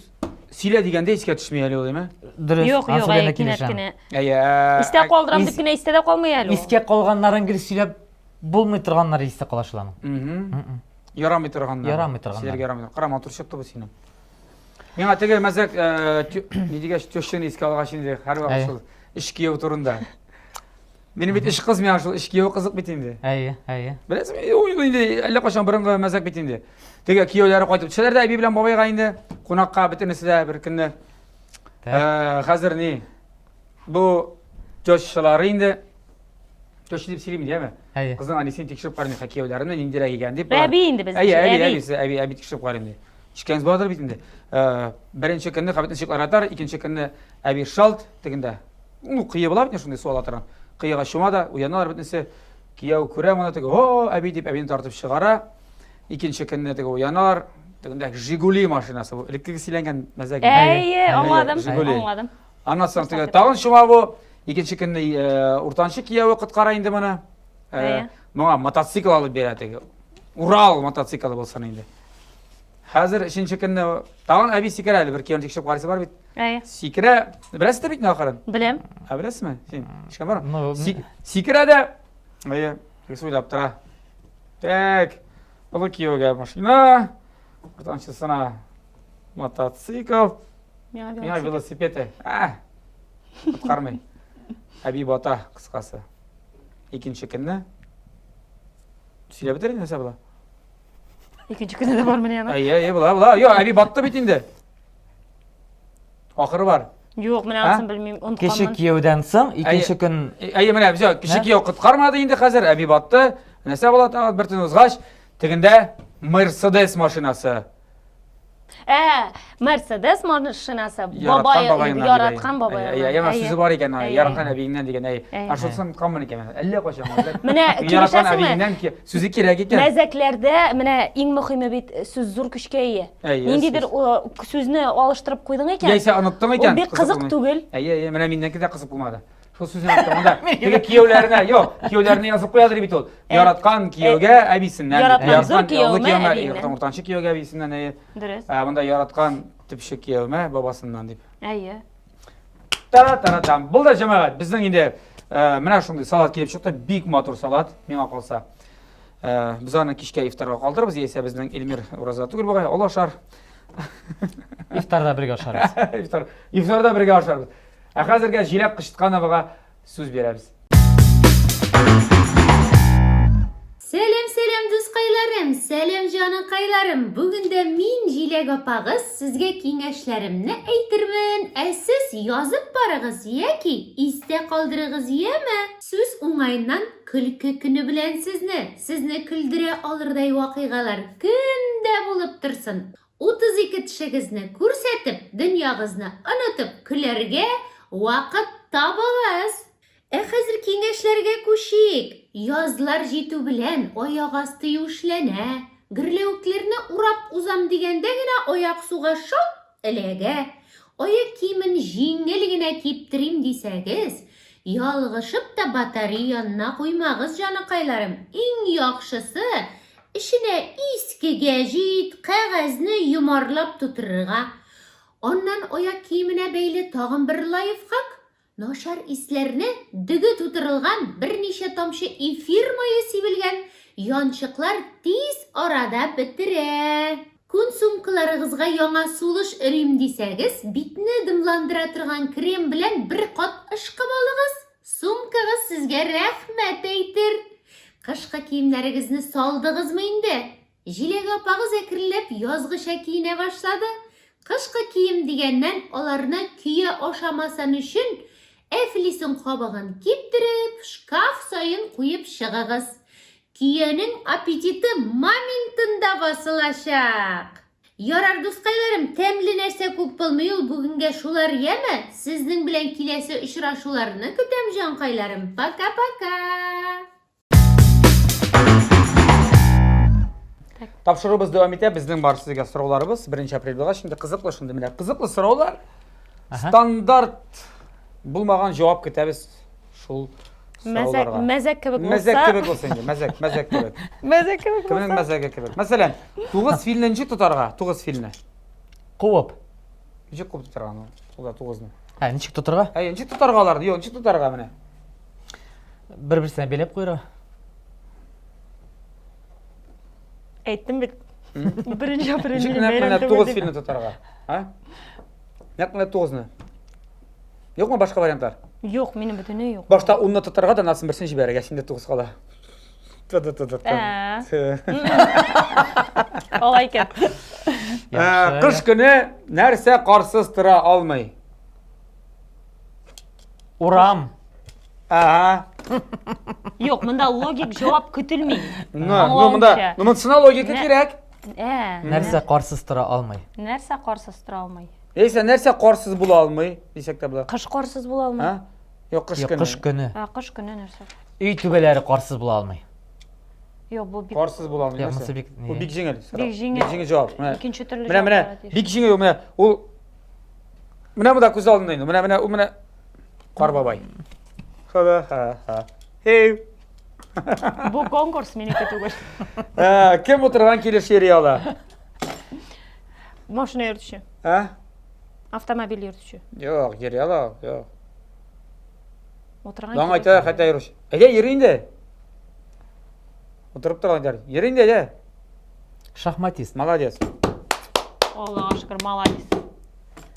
сөйлә дигәндә искә төшми әле ул, әйме? Дөрес. Юк, анысы юк, белән әйе, дә кинәт килешәм. кенә. Әйе. ә, Истә калдырам дип ис- кенә истә дә калмый әле ул. Искә калганнарын гел сөйләп булмый торганнары истә кала шул аның. Мгм. Ярамый торганнар. Ярамый торганнар. Сөйләргә ярамый. Кара, матур чыкты бу синең. Миңа теге мәзәк, э, ни дигәч, тещаны искә алгач инде, һәрвакыт Әйе. шул эш кияү турында. Минем бит эш кыз, миңа шул эш кияү кызык бит инде. Әйе, әйе. Беләсеңме, ул инде әллә кайчан борынгы мәзәк бит инде. Теге кияүләре кайтып төшәләр дә әби белән бабайга инде кунакка бөтенесе дә бер көнне. Э, хәзер ни? Бу тещалары инде теща дип сөйлим, яме? Әйе. Кызның әнисен тикшереп карыйм, кияүләренә ниндирәк икән дип. Әби инде безнең. Әйе, әби, әбисе, әби, әби тикшереп карыйм ди. Ишкәнегез бардыр бит инде. Э, беренче көнне хәбәтне чиклар атар, икенче көнне әби шалт тегендә. Ну, кыя була бит шундый су ала торган. Кыяга чума да, уяналар бөтенесе. Кияү күрә моны теге, о, әби дип әбине тартып чыгара. Икенче көнне теге уяналар. Тегендә Жигули машинасы бу. Элеккеге сөйләнгән мәзәк. Әйе, аңладым, Жигули. аңладым. Аннан соң теге тагын чума бу. Икенче көнне э, уртанчы кияве коткара инде моны. Э, Әйе. Моңа мотоцикл алып бирә теге. Урал мотоциклы булсын инде. Хәзер өченче көнне тагын әби сикерә әле бер кияүне тикшереп карыйсы бар бит. Әйе. Сикерә. Беләсез дә бит инде ахырын. Беләм. Ә беләсезме? Син ишкән бармы? Ну, Сикерә дә. Әйе, тегесе уйлап тора. Так. Олы кияүгә машина, уртанчысына мотоцикл, Миңа миңа велосипед. А! Коткармый. Әби бата, кыскасы. Икенче көнне сөйләп бетер инде нәрсә була. Икенче көне дә бар менә аны. Әйе, әйе, була, була. Юк, әби батты бит инде. Ахыры бар. Юк, менә А? анысын белмим, Кече онытканмын. кияүдән соң икенче көн Әйе, менә все, кече Ә? кияү коткармады инде хәзер, әби батты. Нәрсә була тагын бер төн узгач, тегендә Мерседес машинасы. Ә, Мерседес машинасы Яраткан бабай бабаеңнан яраткан дигән. бабаеңнан. Әйе, әйе, Әйе. сүзе бар икән, Әйе. яраткан әбиеңнән дигән, әйе. Әйе. Ә шунысын онытканмын икән, әллә кайчан. Менә Яраткан килешәсеңме? әбиеңнән сүзе кирәк икән. Мәзәкләрдә менә иң мөһиме бит сүз зур көчкә ия. Әйе, Ниндидер сүз. о, сүзне алыштырып куйдың икән. Яисә оныттың икән. Ул бик кызык булмый. түгел. Әйе, әйе, менә миннән дә кызык булмады. Шул сүзне оныттым. Анда теге кияүләренә, юк, кияүләренә язып куядыр бит ул. Яраткан кияүгә әбисеннән. Яраткан зур олы кияүемә кияүемә, әбиемнән. яраткан уртанчы кияүгә әбисеннән, әйе. Дөрес. Ә, монда яраткан төпчек кияүемә бабасыннан дип. Әйе. Тара-тара-там. Булды, җәмәгать. Безнең инде э, менә шундый салат килеп чыкты. Бик матур салат, миңа калса. Э, без аны кичкә ифтарга калдырабыз, яисә безнең Эльмир ураза түгел бугай, ул ашар. ифтарда бергә ашарбыз. Ифтар, ифтарда бергә ашарбыз. Ә хәзергә Җиләк Кычыткановага сүз бирәбез. Сәлам, сәлам, дускайларым, сәлам, җаныкайларым. Бүген дә мин, Җиләк апагыз, сезгә киңәшләремне әйтермен. Ә сез язып барыгыз яки истә калдырыгыз, яме? Сүз уңаеннан көлке көне белән сезне, сезне көлдерә алырдай вакыйгалар көн дә булып торсын. 32 тешегезне күрсәтеп, дөньягызны онытып көләргә вакыт табыгыз. Ә хәзер киңәшләргә күчик. Язлар җитү белән аяк асты юешләнә. Гөрләвекләрне урап узам дигәндә генә аяк суга шалт эләгә. Аяк киемен җиңел генә киптерим дисәгез, ялгышып та батарея янына куймагыз, җаныкайларым. Иң яхшысы, Эченә иске гәҗит, кәгазьне йомарлап тутырырга. Аннан аяк киеменә бәйле тагын бер лайфхак. Начар исләрне дөге тутырылган берничә тамчы эфир мае сибелгән янчыклар тиз арада бетерә. Күн сумкаларыгызга яңа сулыш өрим дисәгез, битне дымландыра торган крем белән бер кат ышкып алыгыз, сумкагыз сезгә рәхмәт әйтер. Кышкы киемнәрегезне салдыгызмы инде? Җиләк апагыз әкренләп язгыча киенә башлады. Кышкы кием дигәннән, аларны көя ашамасын өчен, әфлисун кабыгын киптереп, шкаф саен куеп чыгыгыз. Көянең аппетиты моментында басылачак. Ярар, дускайларым, тәмле нәрсә күп булмый ул, бүгенгә шулар, яме? Сезнең белән киләсе очрашуларны көтәм, җанкайларым. Пока-пока! Тапшыруыбыз дәвам итә. Безнең бар сезгә сорауларыбыз. 1 апрель булгач, инде кызыклы шундый менә кызыклы сораулар. Стандарт булмаган җавап көтәбез шул сорауларга. Мәзәк кебек булса. Мәзәк кебек булса инде, мәзәк, мәзәк кебек. Мәзәк кебек булса. Кемнең мәзәге кебек? Мәсәлән, 9 филне ничек тотарга? 9 филне. Куып. Ничек куып тотарга аны? Кулда 9-ны. Ә, ничек тотарга? Әй, ничек тотарга аларны? Юк, ничек тотарга менә? Бер-берсенә бәйләп куйырга. Әйттем бит. Беренче апрель Ничек минем нәкъ бәйрәм менә түгел 9 дип. филне тотарга? А? Нәкъ менә 9-ны. Юкмы башка вариантлар? Юк, минем бөтенләй юк. Башта 10-ны тотарга да, анасын берсен җибәрергә, синдә 9 кала. Ты-ты-ты-ты. Ә. Алай икән. Ә, Кыш көне нәрсә карсыз тора алмый? Урам. Ага. Юк, монда логик җавап көтелми. Ну, ну монда, ну монысына логика кирәк. Ә. Нәрсә карсыз тора алмый? Нәрсә карсыз тора алмый? Яисә нәрсә карсыз була алмый, дисәк тә була. Кыш карсыз була алмый. А? Юк, кыш Юк, көне. кыш көне. Ә, кыш көне нәрсә? Өй түбәләре карсыз була алмый. Юк, бу бик Карсыз була алмый. Юк, нәрсә? монысы бик Бу ни. бик җиңел. сорау. Бик җиңел. Бик җиңел җавап. Менә. Икенче төрле Менә менә җавап бирергә тиеш. бик җиңел менә ул менә монда күз алдында инде. Менә менә ул менә Кар бабай. Ха-ха-ха. Хей. Бу конкурс минеке түгел. Ә, кем утырган килеш йөри ала? Машина йөртүче. Ә? Автомобиль йөртүче. Юк, йөри ала, юк. Утырган Лаң килеш. әйтә, хәтта йөрүче. Әйдә, йөри инде. Утырып торган әйтә. Йөри инде, әйдә. Шахматист. Молодец. Аллага шөкер, молодец.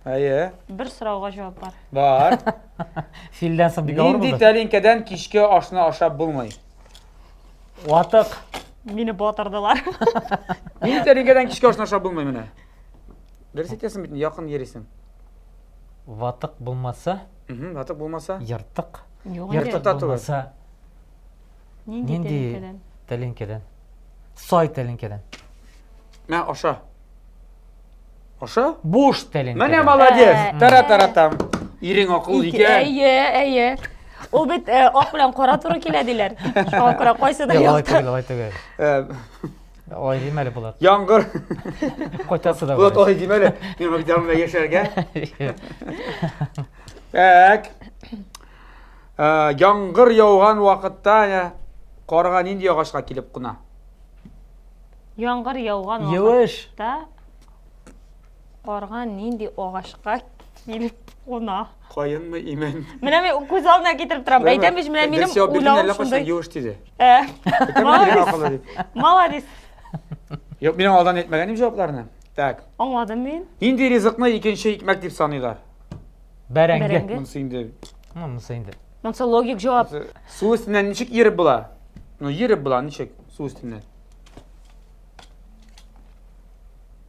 Әйе. Бер сорауга җавап бар. Бар. Филдән соң бик авыр Нинди булды. тәлинкәдән кичке ашны ашап булмый? Ватык. Мине батырдылар. Нинди тәлинкәдән кичке ашны ашап булмый менә? Дөрес әйтәсең бит, якын йөрисең. Ватык булмаса, Мгм, ватык булмаса. ертык. Юк инде. Ертык та түгел. булмаса, Нинди нинди тәлинкәдән? тәлинкәдән? Сай тәлинкәдән. Мә, аша. Аша? Буш тәлинкәдән. Менә молодец. Ә, Тара-тара-там. Ирең акыллы икән. Әйе, әйе. Ул бит э, ак белән кара туры килә диләр. Шуңа күрә кайсы да Юк, алай якта. түгел, алай түгел. Э, Алай димә әле, Булат. Яңгыр. Кайтасы да Булат бар. алай димә әле. Мин бит янымда яшәргә. Так. Э, Яңгыр яуган вакытта э, карга нинди агачка килеп куна? Яңгыр яуган Юеш. вакытта карга нинди агачка килеп куна? Каенмы, имән? Менә мин күз алдына китереп торам. Әйтәм бит, менә минем уйлавым шундый. Юеш диде. Ә, Әйтәм, Молодец. ирең акыллы дип. Молодец. Юк, минем алдан әйтмәгән идем җавапларны. Так. Аңладым мин. Нинди ризыкны икенче икмәк дип саныйлар? Бәрәңге. Бәрәңге. Монысы инде Ну, монысы инде. Монысы логик җавап. Су өстеннән ничек йөреп була? Ну, йөреп була ничек су өстеннән?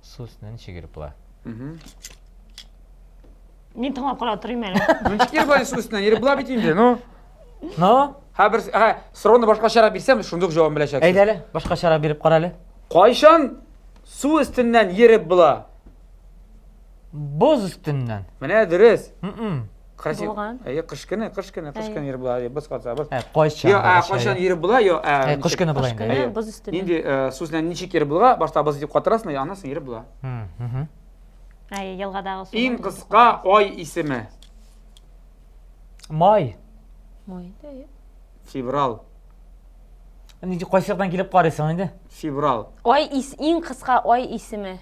Су өстеннән ничек йөреп була? Мгм. Мин тыңлап кара торыйм әле. Ну, ничек йөреп була су өстеннән? Йөреп була бит инде, ну. Ну, Һә бер һә сорауны башкачарак бирсәм, шундук җавабын беләчәксез. әйдә әле, башкачарак биреп кара әле. Кайчан су өстеннән йөреп була? Боз өстеннән. Менә дөрес. М-м. Красив. Булган. Әйе, кыш көне, кыш көне, кыш көне йөреп була. Әйе, боз катса, боз. Ә, кайчан? Йо, ә, булачак, кайчан әйе. йөреп була, йо, ә. Ә, кыш ничек? көне була Кыш инде. көне әйе. боз өстеннән. Нинди э, су өстеннән ничек йөреп була? Башта боз итеп катырасың, аннан соң йөреп була. М, мгм. Әйе, елгадагы су. Иң кыска ай исеме. Май. Май, әйе. Феврал. Нинди кайсы яктан килеп карыйсың инде? Феврал. Ай ис иң кыска ай исеме.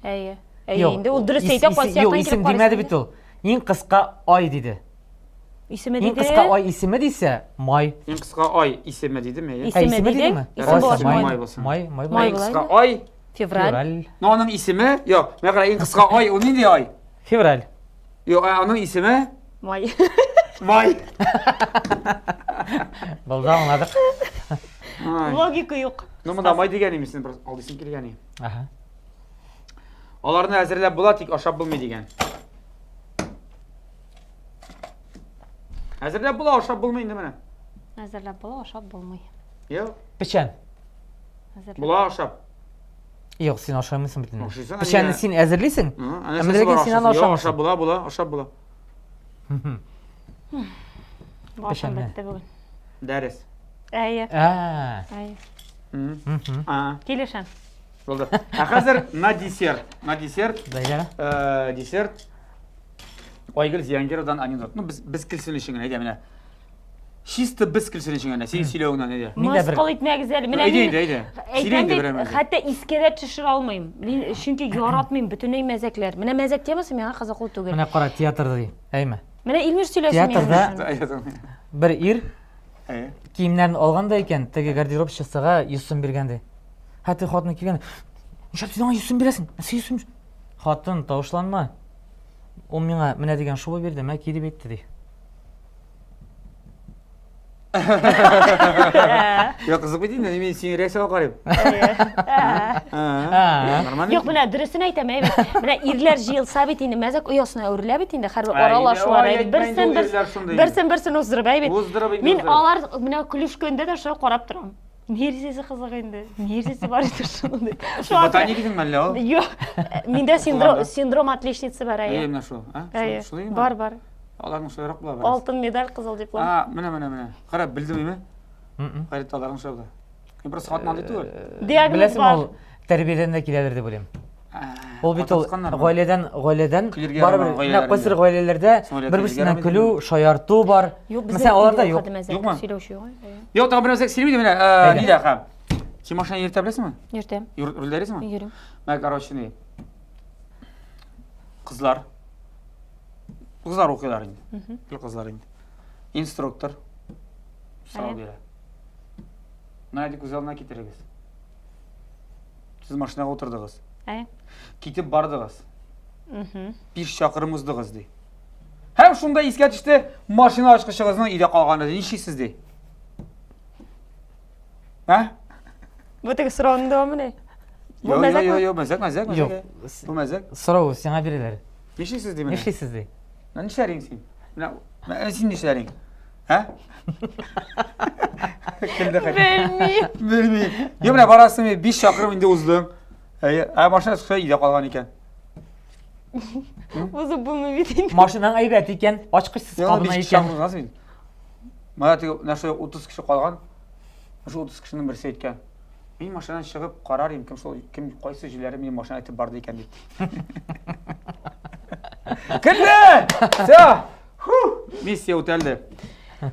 Әйе. Әйе, Юк, инде ул дөрес ис- әйтә, ис- кайсы Юк, яктан исем килеп димәде карыйсың бит ул. Иң кыска ай диде. Исеме Иң диде. кыска ай исеме дисә, май. Иң кыска ай исеме дидеме? Ә, Исеме исеме дидең? дидеме? Исем Алайса, буласы май. май булсын. Май, май Май Иң була кыска инде. ай. Февраль. Февраль. Ну, аның исеме, юк, менә кара, иң кыска ай, ул нинди ай? Февраль. Юк, ә аның исеме? Май. Май. Булды, аңладык. Ай. Логика юк. Ну, монда май дигән имесен, просто алдыйсың килгән. Ага. Аларны әзерләп була, тик ашап булмый дигән. Әзерләп була, ашап булмый инде менә. Әзерләп була, ашап булмый. Юк, Печән. Әзерләп. була ашап. Юк, син ашамыйсың бит инде. Ашыйсың, Печәнне әнигә. син әзерлисең? Ы, Ә әнә менә нәрсәсе ләкин бар, син аны ашыйсың. Юк, ашамыйсың. ашап була, була, ашап була. Башым Печәнне. бетте бүген. Дәрес. Әйе. Ә. Әйе. М. Мгм. А, Килешәм. булды. Ә хәзер на десерт. На десерт. Дәйдә. Э, десерт. Айгөл Зиангировадан анекдот. Ну, без без килсен өчен генә, әйдә менә. Чисто без килсен өчен генә, син сөйләвеңнән әйдә. Мин дә бер- Мыскыл итмәгез әле. Менә Әйдә мин инде, әйдә. Сөйлә Әйтәм инде бит, берәр мәзәк. хәтта искә дә төшерә алмыйм. Мин чөнки яратмыйм бөтенләй мәзәкләр. Менә мәзәк темасы миңа кызыклы түгел. Менә кара, театрда ди. Әйме. Менә Илмир сөйләсен минем Театрда- өчен. Бер ир Әйе. киемнәрен алган да икән, теге гардеробщицага 100 сум биргән ди. Хәтта хатыны килгән. Нишләп син аңа 100 сум бирәсең? Нәрсә 100 сум? Хатын, тавышланма. Ул миңа менә дигән шуба бирде, мә ки дип әйтте ди. Юк, кызык бит инде, мин синең реакцияңа карыйм. Ә. Нормально. Юк, менә дөресен әйтәм, әйбәт. Менә ирләр җыелса бит инде мәзәк оясына әверелә бит инде һәрбер Әй, аралашулар. ой, әйбәт. әйтмә инде, Берсен ул бер ирләр шундый инде. берсен берсен уздырып әйбәт. Уздырып инде, Мин уздырып. алар менә көлешкәндә дә шулай карап торам. Нәрсәсе кызык инде? Нәрсәсе бар инде шуның дип. Шуңа күрә- Ботаник идеңме әллә ул? Юк, миндә синдром Укыганда. синдром отличницы бар Әйе, әйе. менә шул. А? Әйе. Шулаймы? Бар, бар. Аларның шулайрак була бераз. Алтын медаль, кызыл диплом. А, менә, менә, менә. Кара, белдем име? Мм. Хәйрәт аларның шулай була. Мин просто хатын андый түгел. Диагноз Беләсеңме, бар. ул тәрбиядән дә киләдер дип уйлыйм. Ә, Ул бит ул катышканнармы? гаиләдән, гаиләдән Көлергә барыбер ярамаган менә гаиләләр кайсыр инде. гаиләләрдә Соң әле бер-берсеннән көлергә көлү, ярамый шаярту бар. Юк, безнең Мәсәлән, аларда өйдә юк. хәтта мәзәк Юкмы? сөйләүче юк. әйе. Юк, тагын бер нәрсә сөйлим инде менә. Әйдә. Нидә ха? Син машина йөртә беләсеңме? Йөртәм. Рульдә йөрисеңме? Йөрим. Менә, короче, ни. Кызлар. Кызлар укыйлар инде. Гел кызлар инде. Инструктор. Сорау Әйе. бирә. Менә дип күз алдына китерегез. Сез машинага утырдыгыз. Әйе. Китеп бардыгыз. 5 чакрым уздыгыз ди. Һәм шунда искә төште, машина ачкычыгызның өйдә калганы ди. Нишлисез ди? Ә? Бу теге сорауның дәвамы ни? Бу Йо, йо, мәзәкме? йо, йо, мәзәк, мәзәк, Юк. мәзәк. Бу мәзәк. Сорау сиңа бирәләр. Нишлисез ди менә? Нишлисез ди? Менә нишләрең син? Менә менә син нишләрең? Ә? Көлде хәтта. Белмим. Белмим. Йо, менә барасың, 5 чакрым инде уздың. Әйе, ә машина чыкса өйдә калган икән. Узып булмый бит инде. Машинаң әйбәт икән, ачкычсыз Йо, кабына 5 икән. чакрым узасың инде. Менә теге менә шул 30 кеше калган. Шул 30 кешенең берсе әйткән. Мин машинадан чыгып карар идем, кем шул кем кайсы җилләре минем машина әйтеп барды икән дип. Көлде! Всё! Фу! Миссия үтәлде.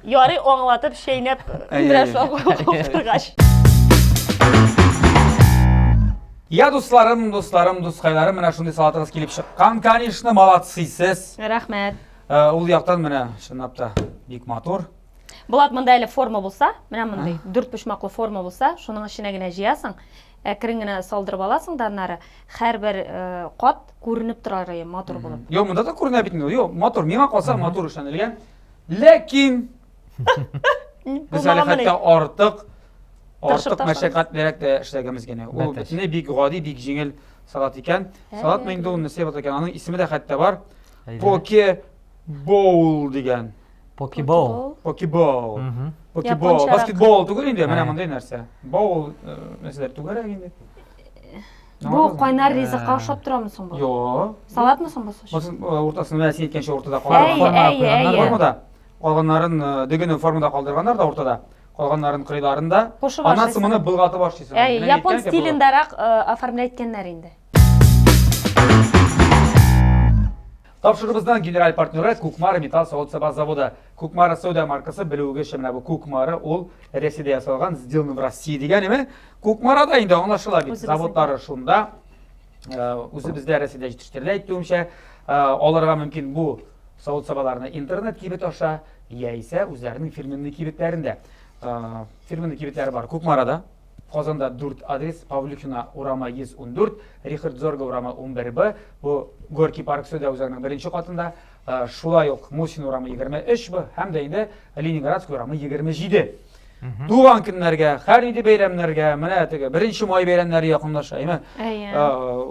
Ярый аңлатып, чәйнәп, Әйе, бераз әйе. утыргач. Я дусларым, дусларым, дускайларым, менә шундый салатыгыз килеп чыккан, конечно, молодцы сез. Рәхмәт. Э, Ул яктан менә чынлап та бик матур. Булат монда әле форма булса, менә мондый дүрт почмаклы форма булса, шуның эченә генә җыясың, әкрен генә салдырып аласың да аннары һәрбер э, кат күренеп тора рәе, матур булып. Юк, монда да күренә бит инде. Юк, матур. Миңа калса матур эшләнелгән. Ләкин без әле Булмаганмыни? хәтта артык Тырышып артык ташларбыз. мәшәкатьлерәк тә эшләгәнбез генә. Ул Бәтәч. бөтенләй бик гади, бик җиңел салат икән. Салатмы инде ул нәрсә була икән? Аның исеме дә хәтта бар. Әйдә. Поке боул дигән. Покебол. Покебол. Мгм. Покебол. Япончарак. Баскетбол түгел инде, менә Әйе. мондый нәрсә. Боул нәрсәләр түгәрәк инде. Бу кайнар ризыкка ошап торамы соң бу? Юк. Салатмы соң бу? Мосын уртасын менә син әйткәнчә уртада Әй, калдырган. Формага әй, куйганнар әй. Формада. Калганнарын дөгене формада калдырганнар да уртада. Калганнарын кырыйларында. Кушып Аннан ашыйсың. соң моны болгатып ашыйсың. Әй, Менә япон әйткән икән, стилендәрәк э, оформлять иткәннәр инде. Тапшыруыбызның генераль партнеры Кукмара металл савыт-саба заводы. Кукмара сәүдә маркасы белүегезчә менә бу Кукмара ул Рәсәйдә ясалган, сделано в России дигән име? Кукмарада инде аңлашыла бит. Үзебезнеке. Заводлары шунда. Э, Үзебездә Рәсәйдә җитештерелә әйтүемчә, э, алырга мөмкин бу савыт-сабаларны интернет кибет аша. яисә үзләренең фирменный кибетләрендә. Фирменный кибетләре бар Кукмарада, Казанда 4 адрес, Павлюхина урамы 114, Рихард Зорга урамы 11Б, бу Горький парк сәүдә үзәгенең беренче катында, шулай ук Мусин урамы 23Б һәм дә инде Ленинградский урамы 27. Туган көннәргә, һәр нинди бәйрәмнәргә, менә теге беренче май бәйрәмнәре якынлаша, әйме? Әйе.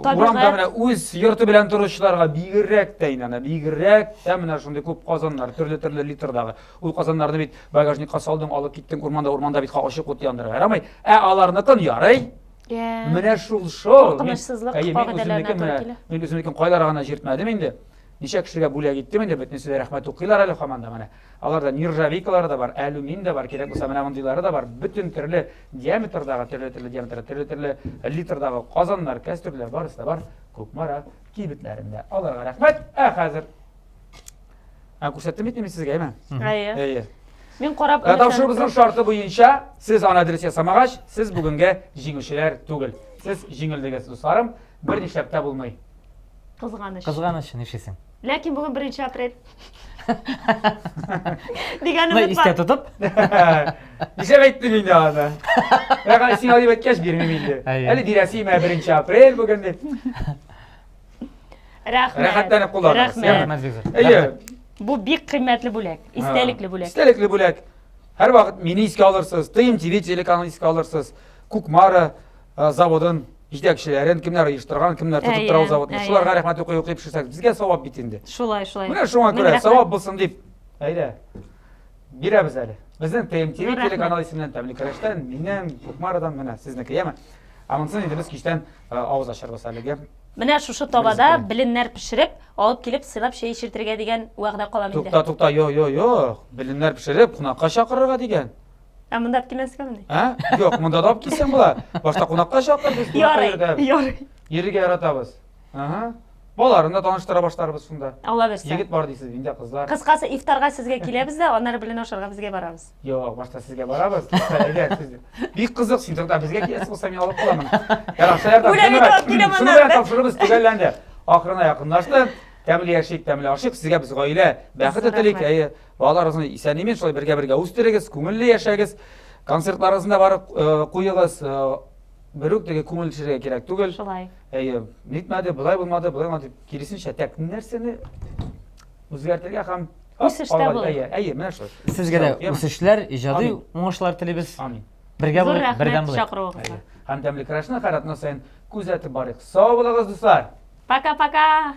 Урамда менә үз йорты белән торучыларга бигрәк тә инде, бигрәк тә менә шундый күп казаннар, төрле-төрле литрдагы. Ул казаннарны бит багажникка салдың, алып киттең, урманда, урманда бит ачык ут яндырырга ярамый. Ә аларныкын ярый. Менә шул шул. Куркынычсызлык кагыйдәләренә туры килә. Мин үземнекен кайларга гына җиртмәдем инде. Ничә кешегә бүләк иттем инде, бөтенесе дә рәхмәт укыйлар әле һаман да менә. Аларда нержавейкалары да бар, алюмин да бар, кирәк булса менә мондыйлары да бар. Бөтен төрле диаметрдагы, төрле-төрле диаметрда, төрле-төрле литрдагы казаннар, кәстрүлләр барысы да бар Кукмара кибетләрендә. Аларга рәхмәт. Ә хәзер Ә күрсәттем бит мин сезгә, әйме? Әйе. Әйе. Мин карап Ә тапшыруыбызның шарты буенча, сез аны дөрес ясамагач, сез бүгенгә җиңүчеләр түгел. Сез җиңелдегез, дусларым. Бер нишләп тә булмый. Кызганыч. Кызганыч, нишлисең? Ләкин бүген 1 апрель. Дигән Менә өмет истә бар. тотып. Нишләп әйттең инде аны? Рәхәт, син алай әйткәч бирмим инде. Әйе. Әле бирәсе име 1 апрель бүген дип. Рәхмәт. Рәхәтләнеп кулланыгыз. Рәхмәт. Рәхмәт бик зур. Әйе. Бу бик кыйммәтле бүләк, истәлекле бүләк. Истәлекле бүләк. Һәрвакыт мине искә алырсыз, ТМТВ телеканалын искә алырсыз, Кукмара э, заводын җитәкчеләрен, кемнәр оештырган, кемнәр тотып тора ул заводны. Шуларга рәхмәт укый укый пешерсәк, безгә савап бит инде. Шулай, шулай. Менә шуңа күрә савап булсын дип. Әйдә. Бирәбез әле. Безнең ТМТВ телеканалы исеменнән тәмле көрәштән, миннән, Кукмарадан менә сезнеке, яме. Ә монысын инде без кичтән э, авыз ачарбыз әлегә. Менә шушы табада беленнәр пешереп, алып килеп сыйлап чәй эчертергә дигән вәгъдә калам инде. Тукта, тукта, йо, йо, йо. Беленнәр пешереп, кунакка чакырырга дигән. Ә монда алып килмәскәмени? Ә? Юк, монда да алып килсәң була. Башта кунакка чакыр, без кунакка Ярый, йөртәбез. ярый. Йөрергә яратабыз. Ага. Балаларын да таныштыра башларбыз шунда. Алла бирсә. Егет бар дисез, инде кызлар. Кыскасы, ифтарга сезгә киләбез дә, аннары белен ашарга безгә барабыз. Юк, башта сезгә барабыз. Әйдә, сез. Бик кызык, син тукта безгә киләсең булса мин алып каламын. Ярар, шаяртам. Бүләк итеп алып киләм Шуны аннары. белән тапшыруыбыз төгәлләнде. Ахырына якынлашты. Тәмле яшик, тәмле ашыйк. Сезгә без гаилә бәхете Зур телик. рәхмәт. Әйе, балаларыгызны исән-имин шулай бергә-бергә үстерегез, күңелле яшәгез. Концертларыгызны да барып э, куегыз. Э, Берүк теге күңел төшерергә кирәк түгел. Шулай. Әйе, нитмәде, болай булмады, болай булмады дип, киресенчә, тәк нәрсәне үзгәртергә һәм Үсештә булыйк. Әйе, әйе, менә шул. Сезгә дә Яме? үсешләр, иҗади Амин. уңышлар телибез. Амин. Бергә Зур булыйк, бердәм рәхмәт булыйк. чакыруыгызга. Һәм тәмле көрәшне һәр атна саен күзәтеп барыйк. Сау булыгыз, дуслар! Пока-пока!